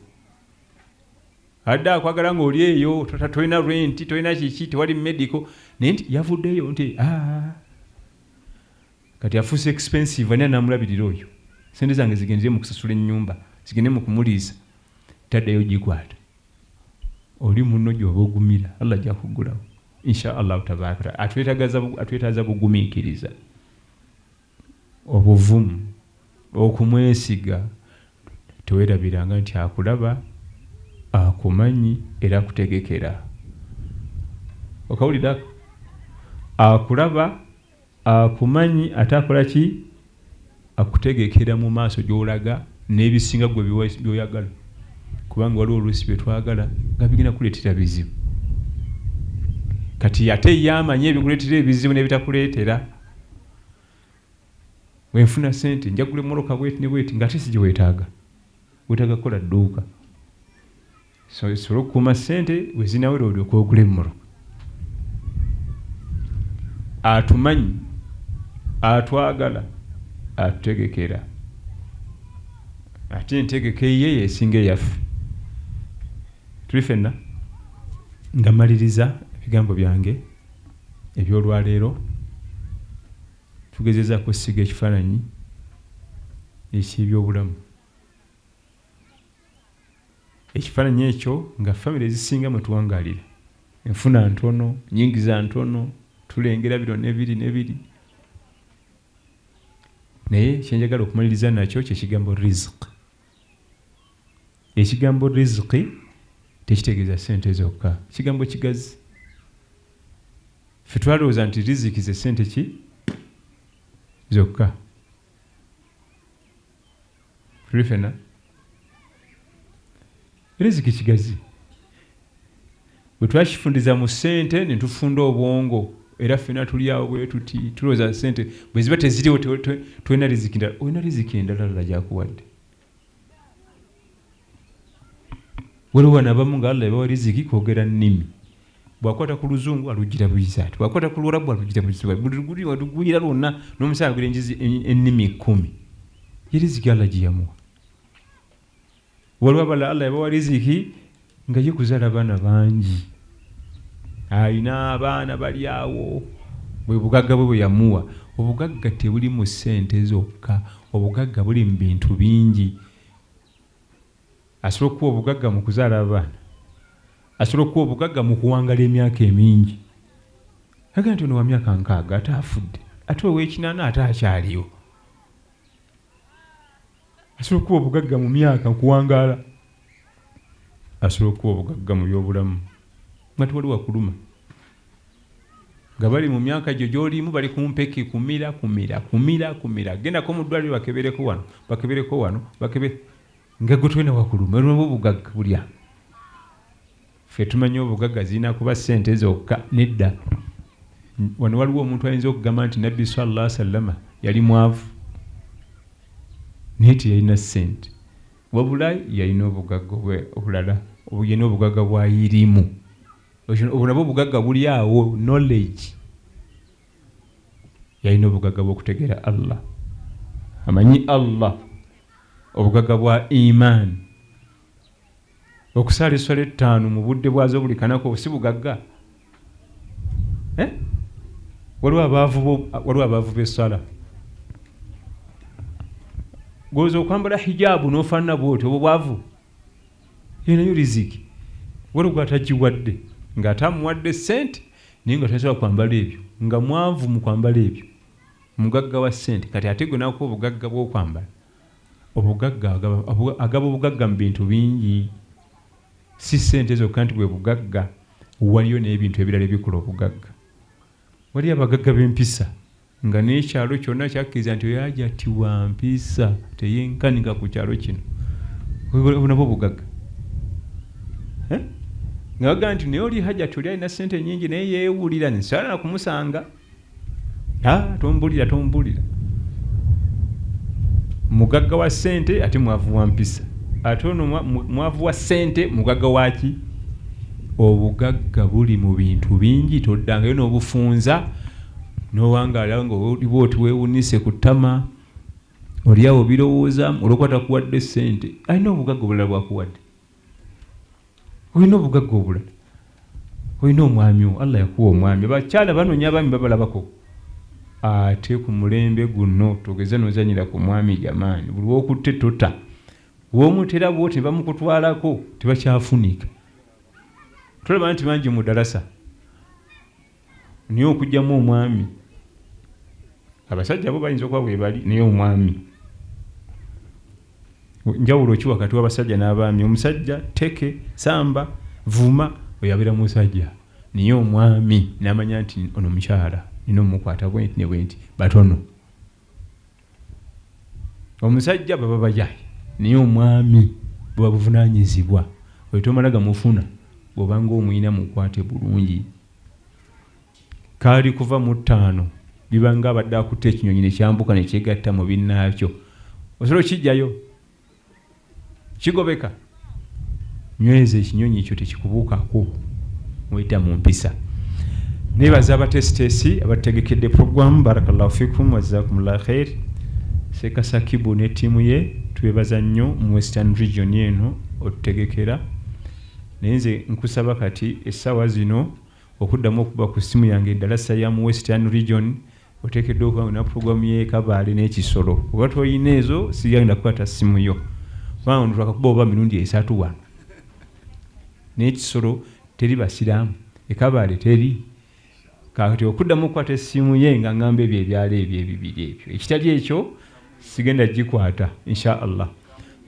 Adde akwagala ng'oli eyo tolina renti, tolina kiki, tewali medical, naye nti yavuddeyo nti kati afuuse expensive, ani anaamulabirira oyo? Sente zange zigendere mu kusasula ennyumba, zigende mu kumuliisa, taddeyo gikwata. Oli munno gy'oba ogumira, Allah ajja kuggulawo insha Allahu tabaraka taala. Atwetaaza bugumiikiriza, obuvumu, okumwesiga. Teweerabiranga nti akulaba, akumanyi era akutegekera. Okawulira? Akulaba, akumanyi ate akola ki? Akutegekera mu maaso gy'olaga n'ebisinga gwe by'oyagala, kubanga waliwo oluusi bye twagala nga bigenda kuleetera bizibu. Kati ate ye amanyi ebikuleetera ebizibu n'ebitakuleetera. Wenfuna sente njagula emmotoka bweti ne bweti, ng'ate si gye weetaaga. Weetaaga kukola dduuka sobole okukuuma ssente, we zinawera olyoke ogule emmotoka. Atumanyi, atwagala, atutegekera, ate entegeka eyiye yesinga eyaffe. Tuli fenna. Nga mmaliriza ebigambo byange eby'olwaleero, tugezezaako okusiiga ekifaananyi eky'ebyobulamu. Ekifaananyi ekyo nga famire ezisinga mwe tuwangaalira, enfuna ntono, nnyingiza ntono, tulengera bino ne biri ne biri. Naye kye njagala okumaliriza nakyo kye kigambo riziki. Ekigambo riziki tekitegeeza ssente zokka, kigambo kigazi. Ffe twalowooza nti riziki ze ssente ki zokka. Tuli ffenna? Riziki kigazi. Bwe twakifundiza mu ssente ne tufunda obwongo, era ffenna tuli awo bwe tuti tulowooza ssente bwe ziba teziriwo tolina riziki ndala. Olina riziki endala Allah gy'akuwadde. Waliwo bano abamu nga Allah yabawa riziki kwogera nnimi. Bw'akwata ku Luzungu alugira buyizi ati, bw'akwata ku Luwarabu alugira buyizi bw'ati, buli luguli alugwira lwonna n'omusanga ayogera enjizi ennimi kkumi. Ye riziki Allah gye yamuwa. Waliwo abalala Allah yabawa riziki nga ye kuzaala baana bangi, alina abaana bali awo, bwe bugagga bwe bwe yamuwa. Obugagga tebuli mu ssente zokka, obugagga buli mu bintu bingi. Asobola okukuwa obugagga mu kuzaala abaana, asobola okukuwa obugagga mu kuwangala emyaka emingi. Agamba nti ono wa myaka nkaaga ate afudde, ate ow'ekinaana ate akyaliwo. Asobola okukuwa obugagga mu myaka okuwangaala, asobola okukuwa obugagga mu byobulamu nga tewali wakuluma, nga bali mu myaka gyo gy'olimu bali ku mpeke kumira kumira kumira kumira, gendako mu ddwaliro bakebereko wano bakebereko wano bakebere, nga gwe tolina wakuluma. Olwo obugagga buli awo. Ffe tumanyi obugagga zirina kuba ssente zokka. Nedda. Wano waliwo omuntu ayinza okugamba nti Nabbi sallallahu alaihi wasallama yali mwavu, naye teyalina ssente, wabula yalina obugagga obulala, yalina obugagga bwa irimu. Obwo nabwo obugagga buli awo, knowledge. Yalina obugagga bw'okutegeera Allah, amanyi Allah, obugagga bwa imaani. Okusaala esswala ettaano mu budde bwazo buli kanaku si bugagga? Eh? Waliwo abaavu, waliwo abaavu b'esswala. Gwoza okwambala hijaabu n'ofaanana bw'otyo, obwo bwavu? Eyo nayo riziki. Waliwo gw'atagiwadde ng'ate amuwadde ssente naye nga tasobola kwambala ebyo, nga mwavu mu kwambala ebyo, mugagga wa ssente. Kati ate gwe n'akuwa obugagga bw'okwambala. Obugagga agaba obugagga mu bintu bingi, si ssente zokka nti bwe bugagga, waliyo n'ebintu ebirala ebikola obugagga. Waliyo abagagga b'empisa nga n'ekyalo kyonna kyakkiriza nti oyo Hajati wa mpisa teyenkanika ku kyalo kino. Obwo nabwo bugagga. Eh? Nga bagamba nti naye oli Hajati oli alina ssente nnyingi naye yeewulira nsaala na kumusanga. Ah, tombulira tombulira. Mugagga wa ssente ate mwavu wa mpisa. Ate ono mwavu wa ssente mugagga wa ki? Obugagga buli mu bintu bingi, toddangayo n'obufunza n'owangaala ng'oli bw'oti weewunise ku ttama, oli awo obirowoozaamu olw'okuba takuwadde ssente. Alina obugagga obulala bw'akuwadde. Olina obugagga obulala. Olina omwami wo, Allah yakuwa omwami. Abakyala banoonya abaami babalabako. Ate ku mulembe guno togeza n'ozannyira ku mwami jamaani, buli w'okutte tota. W'omutera bw'oti ne bamukutwalako tebakyafunika. Tolaba nti bangi mu ddalasa naye okuggyamu omwami, abasajja bo bayinza okuba weebali naye omwami. Njawulo ki wakati w'abasajja n'abaami? Omusajja teke, samba, vuma, oyo abeera musajja. Naye omwami n'amanya nti ono mukyala nina omukwata bwenti ne bwenti, batono. Omusajja baba bayaye naye omwami buba buvunaanyizibwa. Oyo tomala gamufuna, bw'oba ng'omulina mukwate bulungi. Kaali kuva mu ttaano. Biba nga abadde akutte ekinyonyi ne kyambuka ne kyegatta mu binnaakyo. Osobola okukijjayo? Kigobeka. Nyweza ekinyonyi kyo tekikubuukako muyita mu mpisa. Nebaza abateesiteesi abatutegekedde pulogulaamu. Barakallahu fikum wa jazakumullahu khair. Seeka Sakibu ne ttiimu ye tubebaza nnyo mu Western Region eno otutegekera. Naye nze nkusaba kati essaawa zino okuddamu okuba ku ssimu yange eddalasa ya mu Western Region oteekeddwa okuba nga olina pulogulaamu y'e Kabale n'e Kisoro. Bw'oba tolina ezo sigenda kukwata ssimu yo kubanga ono twakakuba oba mirundi esatu wano. Naye Kisoro teri Basiraamu, e Kabale teri. Kati okuddamu okukwata essimu ye nga ngamba ebyo ebyalo ebyo ebibiri ebyo, ekitali ekyo sigenda gikwata insha Allah.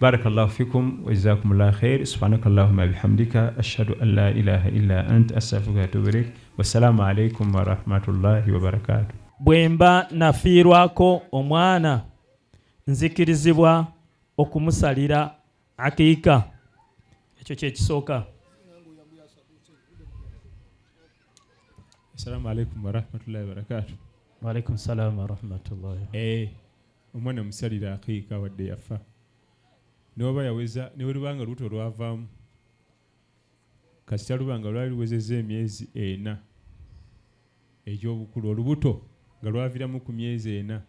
Barakallahu fikum wa jazakumullahu khair. Subhanakallahumma bihamdika ashhadu an la ilaha illa ant astaghfiruka wa atubu ilaik. Wassalamu alaikum warahmatullahi wabarakatuh. Bwemba nafiirwako omwana nzikirizibwa okumusalira akiika? Ekyo kyekisooka. Assalamu alaikum warahmatullahi wabarakatuh. Wa alaikum salam warahmatullahi. Omwana musalira akiika wadde yafa, noba yaweza neweluba nga lubuto lwavaamu, kasita luba nga lwali luwezezza emyezi ena egy'obukulu, olubuto nga lwaviramu ku myezi ena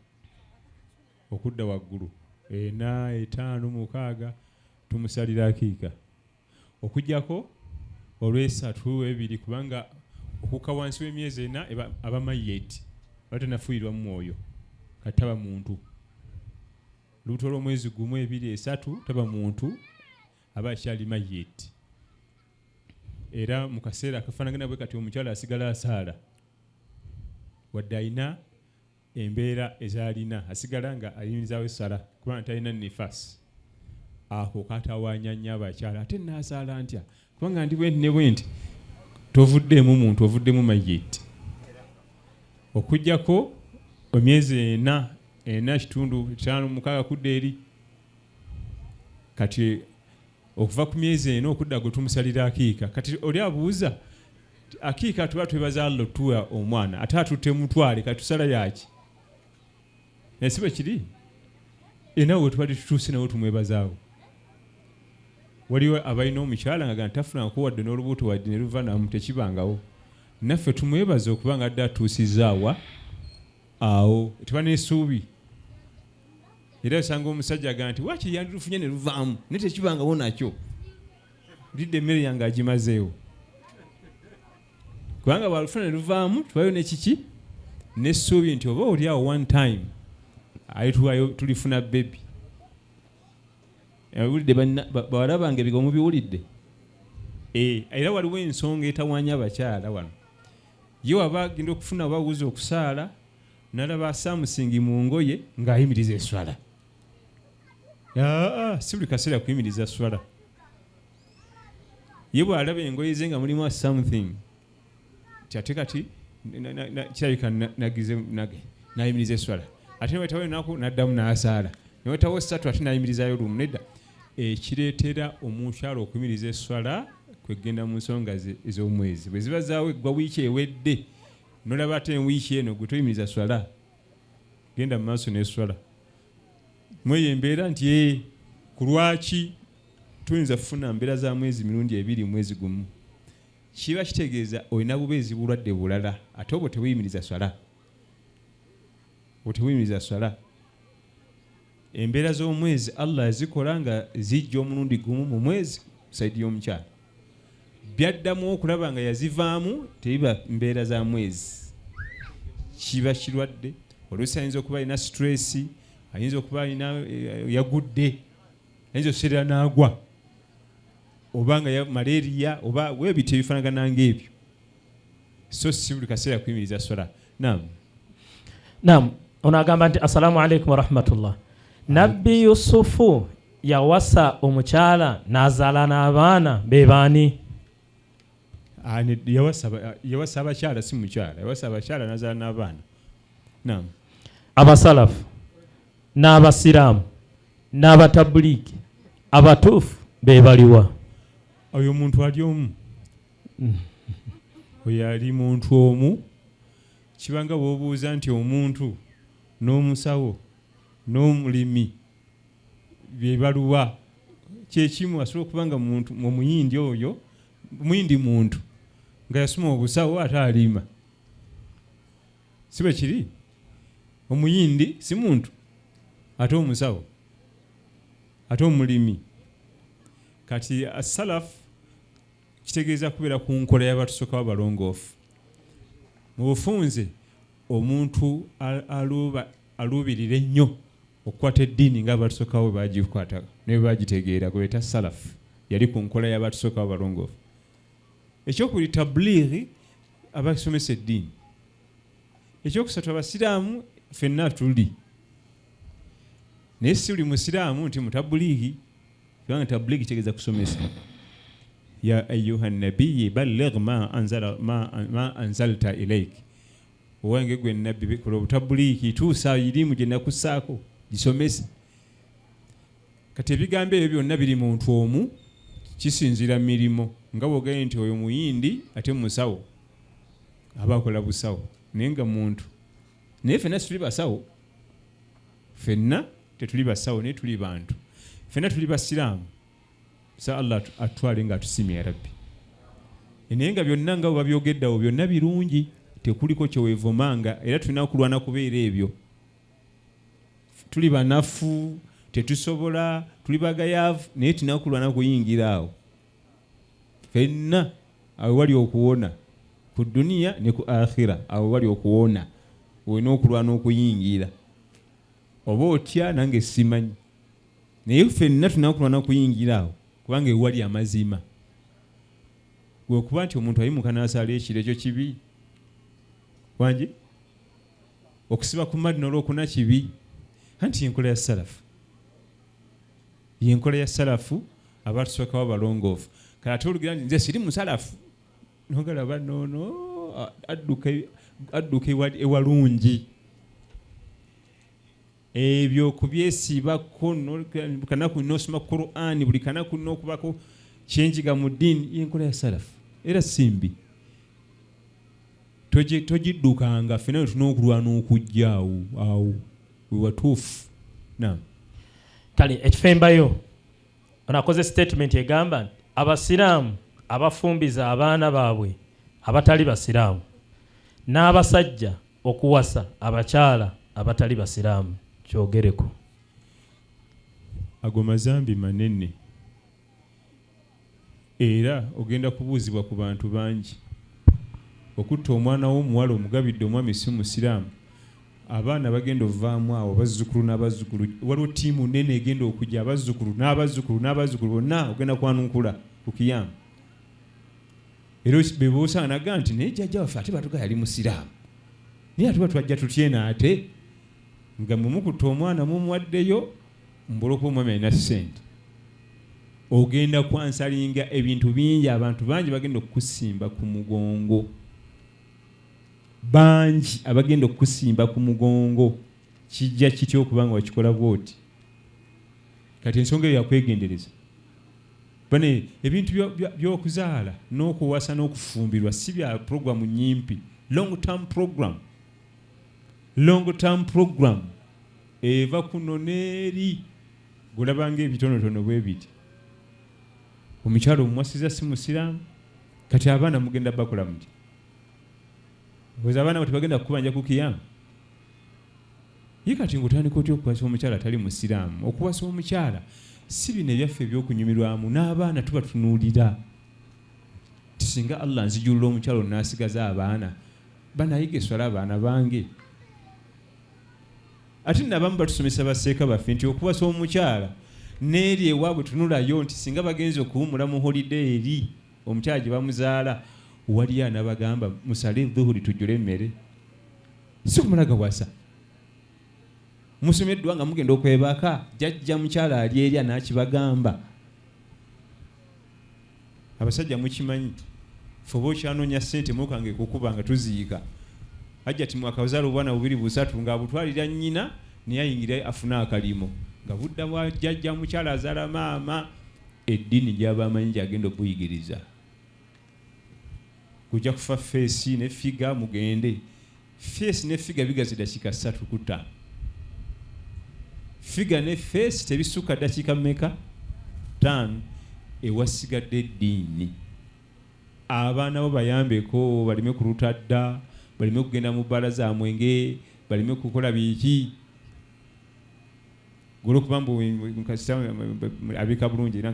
okudda waggulu, ena, etaano, mukaaga, tumusalira akiika okujjako olwesatu ebiri, kubanga okukka wansi w'emyezi ena aba mayyeti, aba tanafuuyirwa mu mwoyo, kati taba muntu. Olubuto lw'omwezi gumu, ebiri, esatu taba muntu, aba akyali mayyeti. Era mu kaseera akafaanagana bwe kati omukyala asigala asaala wadde alina embeera ezaalina, asigala nga ayimirizaawo essala kubanga talina nifas. Ako katawaanya nnyo abakyala, ate naasaala ntya kubanga ndi bwenti ne bwenti. Tovuddeemu muntu, ovuddemu mayyiti. Okuggyako emyezi ena, ena kitundu, etaano, mukaaga kudda eri. Kati okuva ku myezi ena okudda gwe tumusalira akiika. Kati oli abuuza akiika, tuba twebaza Allah otuwa omwana, ate atutte mutwale, kati tusala yaki? Naye si bwe kiri, era we tubadde tutuuse nawe tumwebazaawo. Waliwo abalina omukyala nga gamba tafunangako wadde n'olubuto wadde ne luva namu, tekibangawo. Naffe tumwebaza okuba nga adde atuusizza awa awo, tuba n'essuubi. Era osanga omusajja agamba nti waakiri yandirufunye ne luvaamu, naye tekibangawo nakyo. Lidde emmere yange agimazeewo, kubanga bw'alufuna ne luvaamu tubayo nekiki n'essuubi nti oba oli awo one time alituwayo tulifuna baby. Owulidde bawala bange ebigambo mubiwulidde? Era waliwo ensonga etawaanya abakyala wano. Ye waba agenda okufuna oba awuza okusaala nalaba asamusingi mu ngoye ng'ayimiriza eswala. Si buli kaseera kuyimiriza swala. Ye bw'alaba engoye ze nga mulimu something nti ate kati kirabika nagize nayimiriza eswala, ate newetawo enaku naddamu n'asaala, newetawo ssatu ate nayimirizaayo lumu. Nedda, ekireetera omukyala okuyimiriza eswala kwegenda mu nsonga ze ez'omwezi. Bwe ziba zaawe eggwa wiiki ewedde nolaba ate wiiki eno gwe toyimiriza swala, genda mu maaso n'eswala mweyo embeera nti ku lwaki tuyinza kufuna mbeera za mwezi mirundi ebiri mwezi gumu. Kiba kitegeeza olina bubeezi bulwadde bulala, ate obwo tebuyimiriza swala, obwo tebuyimiriza swala. Embeera z'omwezi Allah yazikola nga zijja omulundi gumu mu mwezi sayidi y'omukyala, byaddamu okulaba nga yazivaamu tebiba mbeera za mwezi, kiba kirwadde. Oluusi ayinza okuba alina stress, ayinza okuba alina yagudde, ayinza okuseerera n'agwa, oba nga malaria oba webiti ebifaanagana ng'ebyo. So si buli kaseera kuyimiriza swala. Naam. Naam, ono agamba nti assalamu alaikum warahmatullah. Nabbi Yusufu yawasa omukyala n'azaala n'abaana be baani? Yawasa abakyala, si mukyala, yawasa abakyala n'azaala n'abaana. Naam. Abasalafu n'abasiraamu n'abatabuliiki abatuufu be baliwa? Oyo muntu ali omu, oyo ali muntu omu. Kibanga bw'obuuza nti omuntu n'omusawo n'omulimi bye baluwa, kyekimu. Asobola okuba nga muntu omuyindi, oyo muyindi muntu nga yasoma obusawo ate alima, si bwe kiri? Omuyindi si muntu ate omusawo ate omulimi. Kati asalaf kitegeeza kubeera ku nkola y'abatusookawo abalongoofu. Mu bufunze, omuntu aluubirira ennyo okukwata eddiini nga abatusookawo bwe bagikwata ne bwe bagitegeera, gwe beeta salafu, yali ku nkola y'abatusookawo abalongoofu. Ekyokubiri, tabuliighi, abasomesa eddiini. Ekyokusatu, abasiraamu ffenna tuli, naye si buli musiraamu nti mutabuliighi, kubanga tabuliighi kitegeeza kusomesa. Ya ayuha nabiyi balligh ma anzala ma anzalta ilaik, owange gwe nabbi, kola obutabuliiki, tuusa irimu gye nakussaako, gisomese. Kati ebigambo ebyo byonna biri muntu omu, kisinziira mirimu, nga bw'ogambye nti oyo muyindi ate musawo, aba akola busawo naye nga muntu. Naye ffenna situli basawo, ffenna tetuli basawo, naye tuli bantu, ffenna tuli basiraamu. Sa Allah atutwale nga atusiimye ya Rabbi. Naye nga byonna nga bwe babyogedde awo byonna birungi, tekuliko kye weevumanga, era tulina kulwana kubeera ebyo. Tuli banafu, tetusobola, tuli bagayaavu, naye tulina kulwana kuyingira awo. Fenna awo wali okuwona ku duniya ne ku akhira, awo wali okuwona, olina okulwana okuyingira. Oba otya nange simanyi, naye ffenna tulina kulwana kuyingira awo, kubanga ewali amazima. Gwe okuba nti omuntu ayimuka n'asaala ekiro, ekyo kibi? Wangi okusiba ku Madina olwokuna kibi? Anti yenkola ya salafu, yenkola ya salafu, abatusookawo abalongoofu. Kale ate olugira nti nze siri musalafu, nogalaba noono adduka ewalungi. Ebyo kubyesibako kanaku nosoma Qur'ani buli kanaku nokubako kyenjiga mu ddiini, yenkola ya salafu, era simbi, togiddukanga. Ffenna tulina okulwana okujja awo, awo wewatuufu. Naam. Kale ekifembayo, ono akoze statement egamba nti abasiraamu abafumbiza abaana baabwe abatali basiraamu, n'abasajja okuwasa abakyala abatali basiraamu, kyogereko. Ago mazambi manene, era ogenda kubuuzibwa ku bantu bangi. Okutta omwana w'omuwala omugabidde omwami si musiraamu, abaana bagenda ovaamu awo, bazzukulu n'abazzukulu, waliwo ttiimu nene egenda okujja, abazzukulu n'abazzukulu n'abazzukulu bonna ogenda kwanukula ku kiyaamu. Era be boosanga naga nti naye jjajja waffe ate batuga yali musiraamu, naye atuba twajja tutyena ate nga mwe mukutta omwana mumuwaddeyo mbulwokuba omwami alina ssente. Ogenda kwansalinga ebintu bingi, abantu bangi bagenda okukusimba ku mugongo, bangi abagenda okukusimba ku mugongo. Kijja kitya okuba nga wakikola bwoti? Kati ensonga eyo yakwegendereza. Bane ebintu by'okuzaala n'okuwasa n'okufumbirwa si bya programu nyimpi, long term program, long term program eva kuno n'eri. Golabanga ebitonotono bwe biti, omukyalo omuwasiza si musiraamu, kati abaana mugenda bakola muti? Oza abaana bo tebagenda kukubanja ku kiyaamu? Ye kati ng'otandika otya okuwasa omukyala atali musiraamu? Okuwasa omukyala si bino ebyaffe ebyokunyumirwamu, n'abaana tubatunuulira nti singa Allah nzijulula omukyala onaasigaza abaana banayiga eswala abaana bange. Ate nno abamu batusomesa baseeka baffe nti okuwasa omukyala n'eri ewaabwe tunulayo nti singa bagenze okuwumula mu holiday eri omukyala gye bamuzaala, waliyo anabagamba musale dhuhuri tujjule emmere, si kumala gawasa. Musomeddwa nga mugenda okwebaka, jjajja mukyala ali eri anaakibagamba. Abasajja mukimanyi, ffe oba okyanoonya ssente mukange kukuba nga tuziika. Hajjati mwakazaala obwana bubiri busatu ng'abutwalira nnyina naye ayingire afune akalimo nga budda bwa jjajja mukyala azaala maama. Eddiini gy'aba amanyi gy'agenda okubuyigiriza. Gujja kufa feesi ne figa mugende. Face ne figure bigazi dakiika 3 ku 5. Figure ne face tebisukka dakiika mmeka? 5. Ewasigadde eddiini. Abaana bo bayambeko baleme kuluta dda, baleme kugenda mu bbaala za mwenge, baleme kukola biki. Olwokuba mbu abika bulungi era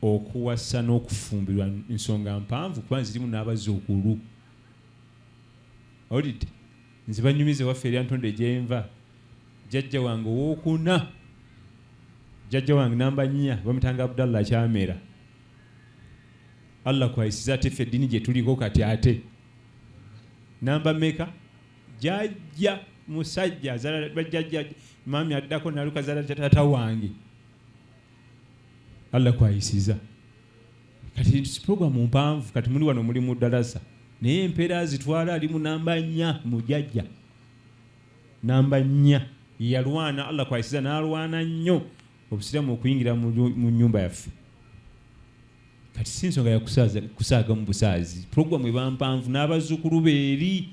okuwasa n'okufumbirwa nsonga mpanvu kuba nzirimu n'abazzukulu. Owulidde? Nze banyumiza ewaffe erya Ntonde gyenva, jjajja wange owookuna, jjajja wange namba 4 bamuyitanga Abdallah Kyamera. Allah kwayisiza ate ffe eddiini gye tuliko kati ate namba meka? Jjajja musajja azala bajjajja mami addako naluka zala taata wange. Allah kwayisiza. Kati program mpanvu, kati muli wano muli mu ddalasa naye empeera azitwala ali mu namba 4 mu jjajja. Namba 4 yalwana Allah kwayisiza n'alwana nnyo obusiraamu okuyingira mu nnyumba yaffe. Kati si nsonga ya kusaaga mu busaazi. Program eba mpanvu n'abazzukulu be eri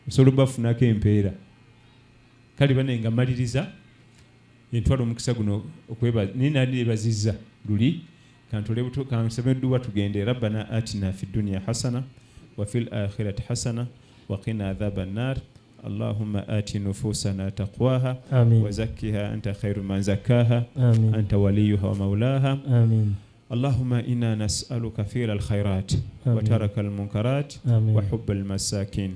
osobola obafunako empeera. Kale bane nga maliriza entwala omukisa guno okwebaza naye nandibazizza luli kantole buto kansabe dduwa tugende. Rabbana atina fi dunya hasana wa fil akhirati hasana wa qina adhaban nar. Allahumma ati nufusana taqwaha wa zakkiha anta khairu man zakkaha anta waliyuha wa maulaha. Amin. Allahumma inna nas'aluka fi'la alkhairat wa taraka almunkarat wa hubba almasakin.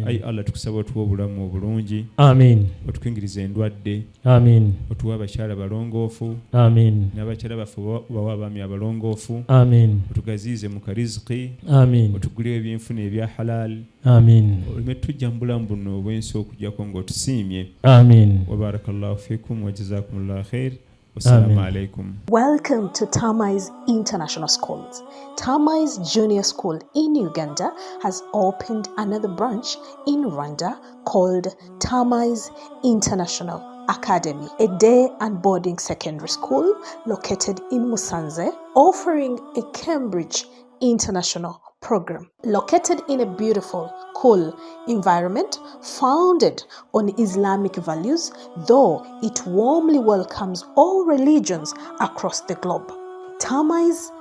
Ayi Allah, tukusaba otuwe obulamu obulungi. Amin. Otukingirize endwadde. Amin. Otuwe abakyala balongoofu. Amin. N'abakyala baffe bawe abaami abalongoofu. Amin. Otugaziize mu kariziki. Amin. Otugulewo ebyenfuna ebya halal. Amin. Oleme tujja mu bulamu buno obw'ensi okujjako ng'otusiimye. Amin. Wa barakallahu fikum wa jazakumullahu khair. Wassalamu alaikum. Welcome to Tamai's International Schools. Tamai's Junior School in Uganda has opened another branch in Rwanda called Tamai's International Academy, a day and boarding secondary school located in Musanze, offering a Cambridge International program. Located in a beautiful, cool environment founded on Islamic values, though it warmly welcomes all religions across the globe. Tamai's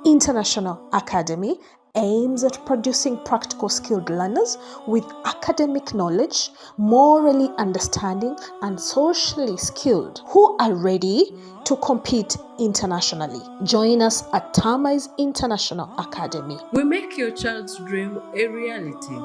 International Academy aims at producing practical skilled learners with academic knowledge, morally understanding, and socially skilled who are ready to compete internationally. Join us at Tamai's International Academy. We make your child's dream a reality.